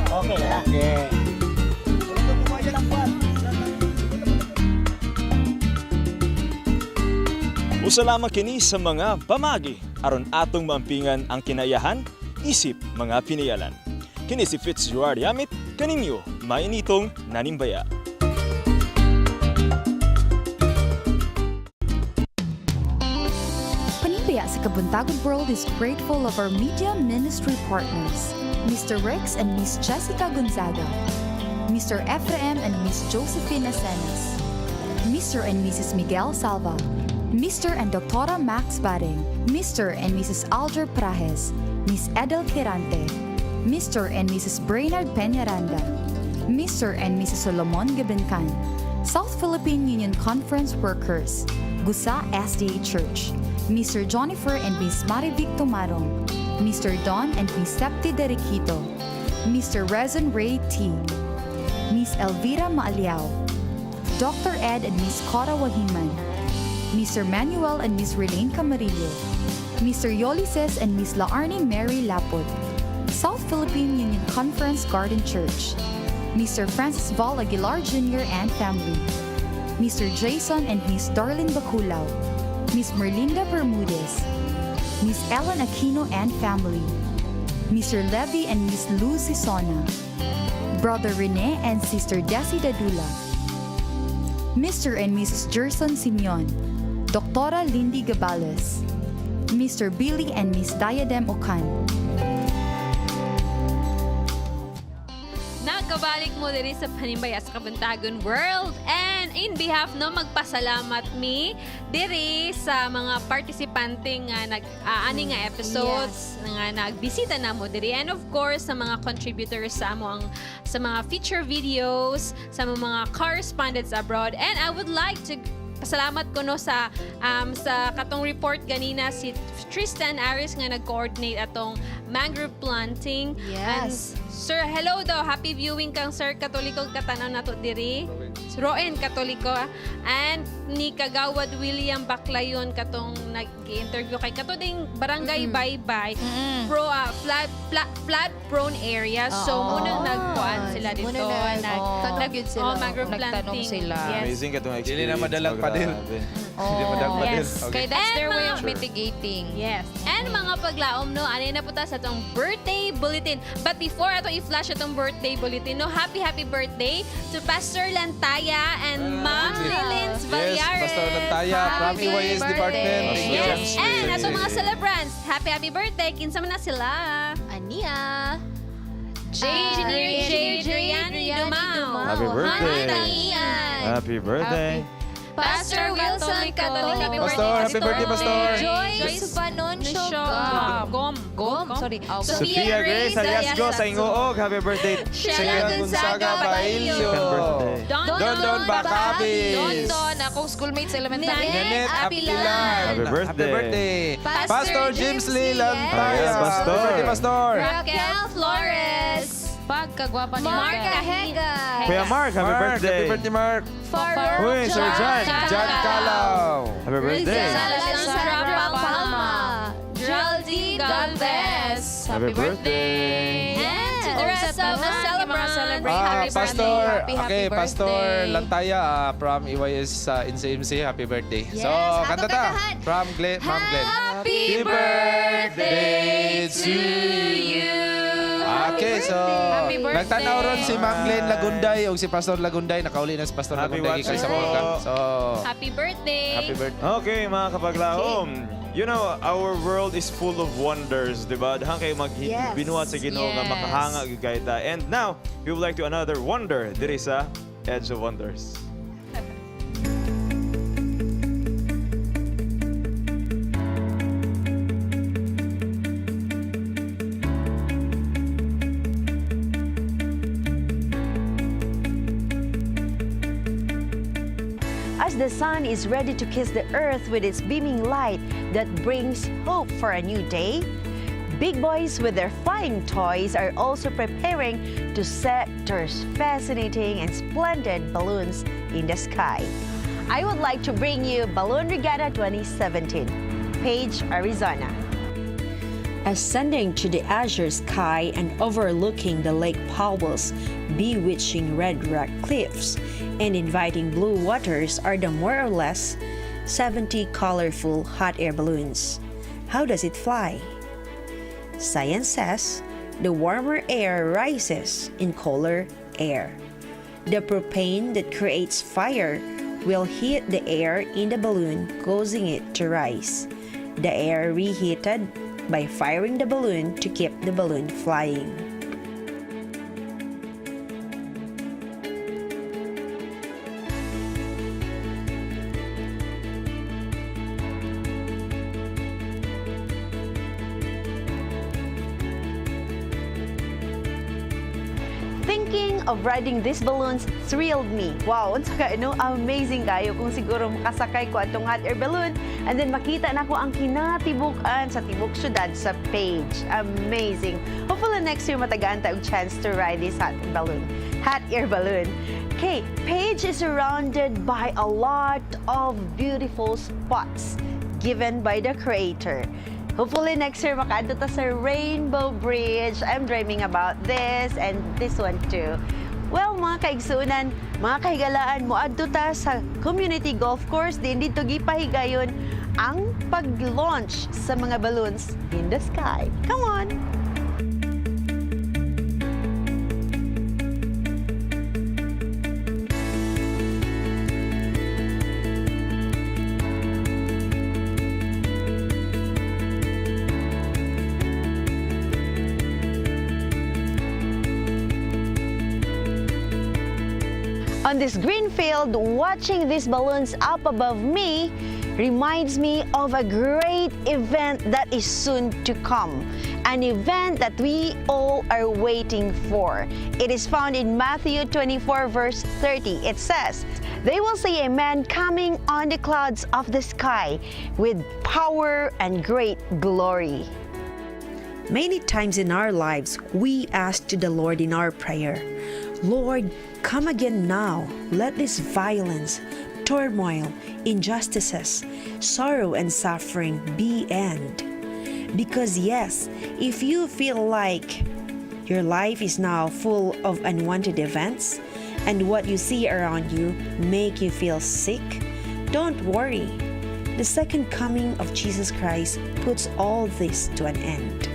Okay. Okay. Usa lamang kini sa mga pamagi aron atong maampingan ang kinayahan isip mga piniyalan. Kini si Fitzgerald Yamit, kaninyo mainitong nanimbaya. Panimbaya sa Kabuntagon World is grateful of our media ministry partners, Mr. Rex and Miss Jessica Gonzaga, Mr. Ephraim and Miss Josephine Asenas, Mr. and Mrs. Miguel Salva, Mr. and Dr. Max Baring, Mr. and Mrs. Alger Prajes, Miss Edel Quirante, Mr. and Mrs. Brainard Peñaranda, Mr. and Mrs. Solomon Gabencan, South Philippine Union Conference Workers, Gusa SDA Church, Mr. Jonifer and Miss Marivic Tomarong, Mr. Don and Miss Septi Derequito, Mr. Rezon Ray T, Miss Elvira Maaliao, Dr. Ed and Miss Cora Wahiman, Mr. Manuel and Miss Relaine Camarillo, Mr. Yolises and Miss Laarni Mary Laput, South Philippine Union Conference Garden Church, Mr. Francis Val Aguilar Jr. and family, Mr. Jason and Miss Darlene Baculao, Miss Merlinda Bermudez, Miss Ellen Aquino and family, Mr. Levy and Miss Luz Sisona, Brother Rene and Sister Desi Dadula, Mr. and Mrs. Gerson Simeon, Doctora Lindy Gabales, Mr. Billy and Miss Diadem Ocan. Nagkabalik mo diri sa Panimbaya sa Kabuntagon World. And in behalf no, magpasalamat mi diri sa mga partisipante nga nag ani nga episodes nga nagbisita namo diri, and of course sa mga contributors sa amo ang sa mga feature videos, sa mga correspondents abroad. And I would like to pasalamat ko no sa katong report ganina, si Tristan Aris nga nag-coordinate atong mangrove planting. Yes. And sir, hello daw. Happy viewing kang Sir Katoliko katanaw nato diri. Roen Katoliko. And ni Kagawad William Baclayon katong nag-interview kay kato ding Barangay Baybay pro flood prone area. So Oo. munang nagkuan sila dito. Muna nag- tanong yun sila. Oh, mangrove Nagtanong planting. sila. Yes. Amazing katong Dili experience. na madalang Oh, pader. grabe. Hindi madagpa din. Yes. Okay. Kaya that's And their way of mitigating. Yes. And mga paglaom, no, ano na po ta sa atong birthday bulletin. But before ato i-flash atong birthday bulletin, no, happy, happy birthday to Pastor Lantaya and Ma'am Lilins Yes, Valyares. Pastor Lantaya from Happy EYS Department. Thank you. Yes. And atong mga celebrants, happy, happy birthday. Kinsa man na sila? Ania. Engineer J. Driani Dumao. Happy birthday. Hana Ian. Happy birthday. Pastor Wilson Catolico. Happy Pastor, happy birthday, Pastor. Joyce Panoncio Gom. Gom. Sorry. Sophia Grace Aliasgo sa Ingoog. Happy birthday. Sheila Gonzaga Bailio. Second birthday. Don Don Don Bacabis. Don Don, akong schoolmate sa elementary. Nanette Apilan. Happy birthday. Happy birthday. Pastor Pastor James Lee Lantaya. Yes, Pastor. Happy birthday, Pastor. Raquel Flores. Pagkagwapa ni Mark Raquel. Ahega. Kuya Mark, happy Mark, birthday. happy birthday, Mark. Farrell Uy, Sir John. John Calao. Happy birthday. Sandra Palma. Geraldine Galvez. Happy birthday. And to the rest of the celebrants. Ah, Happy Pastor, birthday, happy, happy okay, Pastor birthday. Lantaya from EYS sa NCMC, happy birthday. Yes, So, kanta ta. kantahan. From Glenn, Ma'am Glenn. Happy birthday to you. Okay, so Happy birthday. nagtanaw ron si Ma'am Glenn Lagunday o si Pastor Lagunday. Nakauli na si Pastor Happy Lagunday gikan sa watching Polka. po. So, Happy birthday. happy birthday. Okay, mga kapaglaom. You know, our world is full of wonders, di ba? Dahang kayo magbinuhat sa Ginoo nga Yes. makahanga gyud kay ta. And now, we would like to another wonder diri sa Edge of Wonders. As the sun is ready to kiss the earth with its beaming light that brings hope for a new day, big boys with their flying toys are also preparing to set their fascinating and splendid balloons in the sky. I would like to bring you Balloon Regatta 2017, Page, Arizona. Ascending to the azure sky and overlooking the Lake Powell's bewitching red rock cliffs and inviting blue waters are the more or less 70 colorful hot air balloons. How does it fly? Science says the warmer air rises in colder air. The propane that creates fire will heat the air in the balloon, causing it to rise. The air reheated by firing the balloon to keep the balloon flying. Thinking of riding these balloons thrilled me. Wow, unsa ka no? Amazing kayo kung siguro makasakay ko atong hot air balloon and then makita na ko ang kinatibuk-an sa tibok syudad sa Page. Amazing. Hopefully next year matagaan ta og chance to ride this hot balloon. Hot air balloon. Okay, Page is surrounded by a lot of beautiful spots given by the creator. Hopefully next year makaadto ta sa Rainbow Bridge. I'm dreaming about this and this one too. Well, mga kaigsunan, mga kahigalaan, moadto ta sa community golf course din dito gipahigayon ang pag-launch sa mga balloons in the sky. Come on! On this green field, watching these balloons up above me reminds me of a great event that is soon to come. An event that we all are waiting for. It is found in Matthew 24, verse 30. It says, "They will see a man coming on the clouds of the sky with power and great glory." Many times in our lives, we ask to the Lord in our prayer, "Lord, come again now. Let this violence, turmoil, injustices, sorrow, and suffering be end." Because yes, if you feel like your life is now full of unwanted events and what you see around you make you feel sick, Don't worry. The second coming of Jesus Christ puts all this to an end.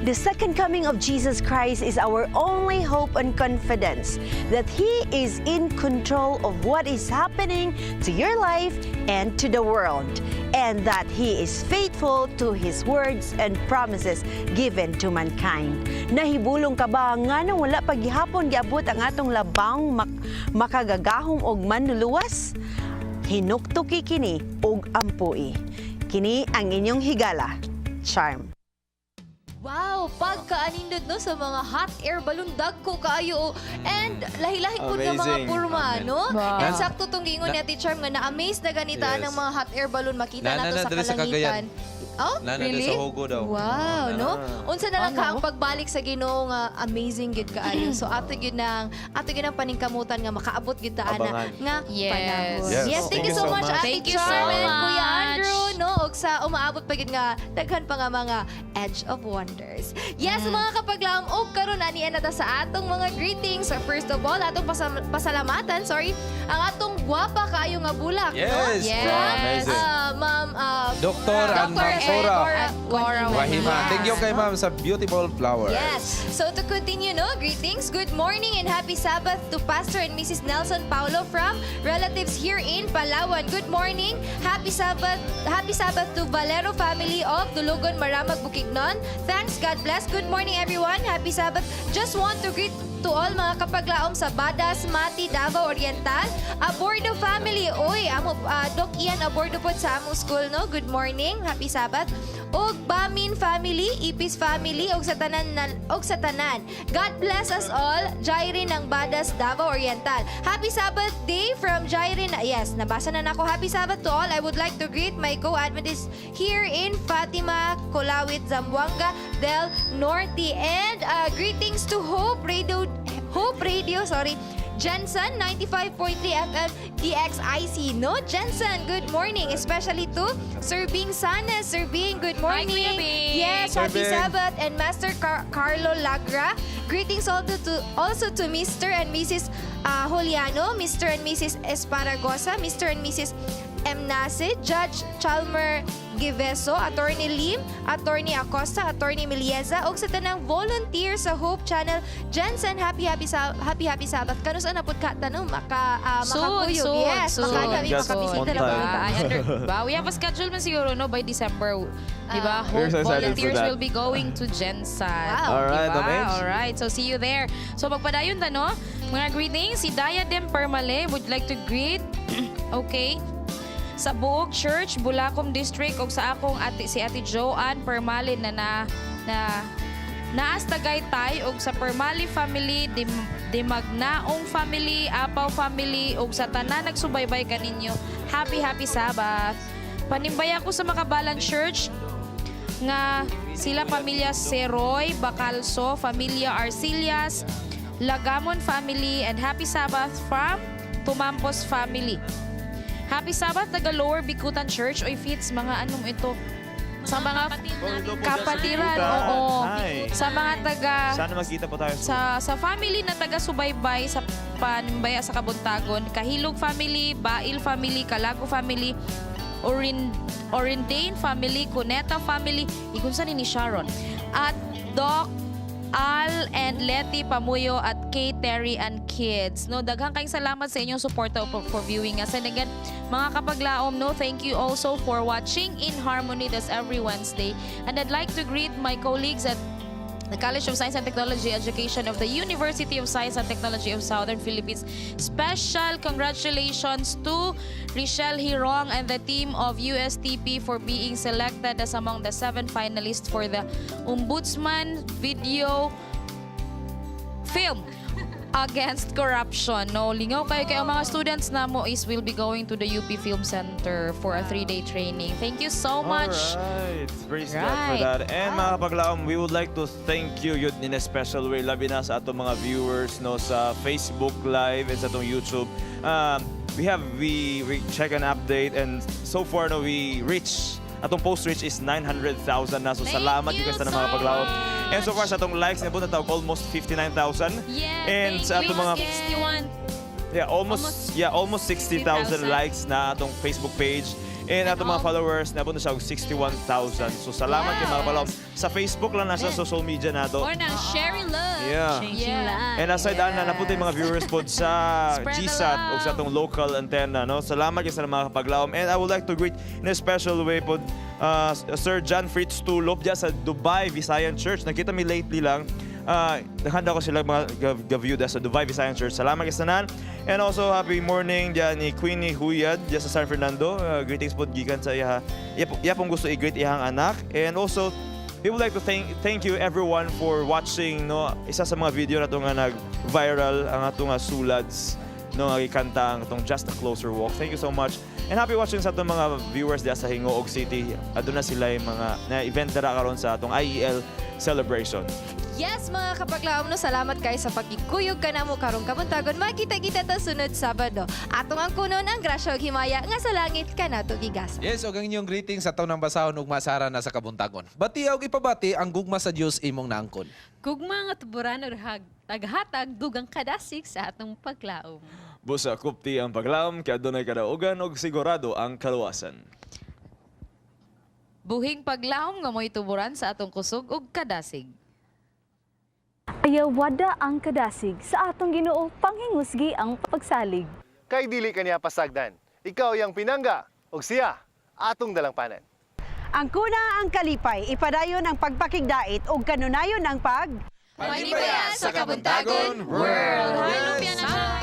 The second coming of Jesus Christ is our only hope and confidence that He is in control of what is happening to your life and to the world, and that He is faithful to His words and promises given to mankind. Nahibulong ka ba nga nung wala pa gihapon giabot ang atong labang makagagahom og manluluwas? Hinuktuki kini og ampui. Kini ang inyong higala, Charm. Wow, pagkaanindot, no, sa mga hot air balloon, dagko kaayo, oh. And lahi-lahi pud nga mga Amazing. purma, Amen. no? Wow. And sakto tong giingon ni Ate Charm nga na-amaze na ganita ng mga hot air balloon makita Na- nato na- sa diri sa kalangitan. Cagayan. Oh, Na- na- really? sa Hugo daw. Wow, no? Unsa na lang Ano? ka ang pagbalik sa Ginoo nga amazing gyud kaayo. So ato gyud ang paningkamutan nga makaabot gyud ta ana Abangan. nga panahon. Yes. Yes, thank you so much, Ate Thank you so Charm and much. Kuya Andrew, no? Og sa umaabot pa gyud nga daghan pa nga mga Edge of Wonders. Yes, mga kapaglaom, og karon ani na ta sa atong mga greetings. First of all, atong pasalamatan, sorry, ang atong gwapa kaayo nga bulak, no? Yes. Yes. From, Amazing. Ma'am Dr. and Dr. Ma'am Cora. Cora Wahima. Thank you kay ma'am sa beautiful flowers. Yes. So to continue, no, greetings, good morning and happy Sabbath to Pastor and Mrs. Nelson Paulo from relatives here in Palawan. Good morning. Happy Sabbath to Valero family of Dulugon, Maramag, Bukidnon. Thanks, God bless. Good morning, everyone. Happy Sabbath. Just want to greet to all mga kapaglaom sa Badas, Mati, Davao Oriental. Abordo family. Oy, amo Doc Ian Abordo po sa among school, no? Good morning. Happy Sabbath. Og Bamin family, Ipis family, og sa tanan og sa tanan. God bless us all. Jairin ng Badas, Davao Oriental. Happy Sabbath day from Jairin. Yes, nabasa na nako. Happy Sabbath to all. I would like to greet my co-Adventists here in Fatima, Colawit, Zamboanga del Norte. And greetings to Hope Radio, sorry, Jensen, 95.3 FM DXIC. No, Jensen, good morning. Especially to Sir Bing Sanes. Sir Bing, good morning. Kuya Bing. Yes, Sir happy Bing. Sabbath. And Master Carlo Lagra. Greetings also to Mr. and Mrs. Juliano, Mr. and Mrs. Esparagosa, Mr. and Mrs. M. Nase, Judge Chalmer Giveso, Attorney Lim, Attorney Acosta, Attorney Milieza, ug sa tanang volunteer sa Hope Channel. Jensen, happy happy happy happy Sabbath. Kanus-a na pud ka tanong maka Soon, makakuyog. Soon, Yes, soon. maka Just makabisita on na time. po ta. I under, ba, we have a schedule man siguro, no, by December. Di ba? We're Hope so excited for volunteers that. will be going to GenSan. Wow. Alright, Diba? Ma'am Ange. Alright, so see you there. So magpadayon ta, no? Mga greetings, si Diadem Permale would like to greet, okay, sa Buog Church, Bulakom District, ug sa akong ate, si Ate Joanne Permale na na, na naas Tagaytay, ug sa Permali family, Dimagnaong family, Apaw family, ug sa tanan nagsubaybay kaninyo. Happy happy Sabbath. Panimbaya ko sa Makabalan Church nga sila pamilya Seroy, Bacalso, pamilya Arcilias, Lagamon family, and happy Sabbath from Tumampos family. Happy Sabbath taga Lower Bicutan Church. Oy Fits, mga anong ito? Sa mga kapatiran, oo. Hi. Sa mga taga Sana magkita po tayo soon. sa family na taga subaybay sa Panimbaya sa Kabuntagon, Kahilog family, Bail family, Kalago family, Orindane family, Cuneta family, ikunsa ni Sharon. At Doc Al and Letty Pamuyo at Kay Terry and Kids. No, daghang kayong salamat sa inyong suporta for viewing us. And again, mga kapaglaom, no, thank you also for watching In Harmony. That's every Wednesday. And I'd like to greet my colleagues at the College of Science and Technology Education of the University of Science and Technology of Southern Philippines. Special congratulations to Richelle Hirong and the team of USTP for being selected as among the seven finalists for the Ombudsman Video Film Against Corruption. No, lingaw kayo kayo mga students namo is will be going to the UP Film Center for a 3-day training. Thank you so much. Alright. Praise God for that. And mga kapaglaom, we would like to thank you yun in a special way. Labi na sa atong mga viewers, no, sa Facebook Live and sa atong YouTube. We check an update and so far, no, we reach atong post reach is 900,000 na. So Thank salamat you you sa so mga kapaglaom. And so far sa atong likes, nabot na tawag almost 59,000. Yeah, And thank sa atong you. mga 61. Yeah, almost 60,000 60,000 likes na atong Facebook page. And atong mga followers, naabot na siya og 61,000. So salamat kay mga palaom. Sa Facebook lang na sa social media nato. Or nang Sherry Love. And aside ana, napunta yung mga viewers po sa Spread the GSAT o sa atong local antenna, no? Salamat kay sa mga kapaglaom. And I would like to greet in a special way po Sir John Fritz Tulop diya sa Dubai Visayan Church. Nakita mi lately lang. Handa ko sila mga ga-view sa Dubai Visayan Church. Salamat kay tanan. And also happy morning diya ni Queenie Huyad diya sa San Fernando. Greetings po gikan sa iya. Iya pong gusto i-greet iyang anak. And also we would like to thank you everyone for watching, no, isa sa mga video na to nga nag-viral, ang ato nga sulads, no, nga gikanta ang atong Just a Closer Walk. Thank you so much. And happy watching sa atong mga viewers diya sa Gingoog City. Aduna sila yung mga na event dara karon sa atong IEL celebration. Yes, mga kapaglaom, no, salamat kay sa pagkikuyog kanamo karong kabuntagon. Magkita-kita ta sunod Sabado. Atong ang kunon ang grasya ug himaya nga sa langit kanato gigasa. Yes, og ang inyong greetings sa taon ng basahon ug masara na sa kabuntagon. Bati og ipabati ang gugma sa Dios imong naangkon. Gugma nga tuburan og taghatag dugang kadasig sa atong paglaom. Busa kupti ang paglaom kay adunay kadaugan ug sigurado ang kaluwasan. Buhing paglaom nga mo'y tuburan sa atong kusog ug kadasig. Ayawada ang kadasig sa atong Ginoo, panghingusgi ang pagsalig. Kay dili kaniya pasagdan. Ikaw yang pinangga ug siya atong dalangpanan. Ang kuna ang kalipay, ipadayon ang pagpakigdait ug kanunayon ang pag Panimbaya sa Kabuntagon World. Hi, Lumpia na.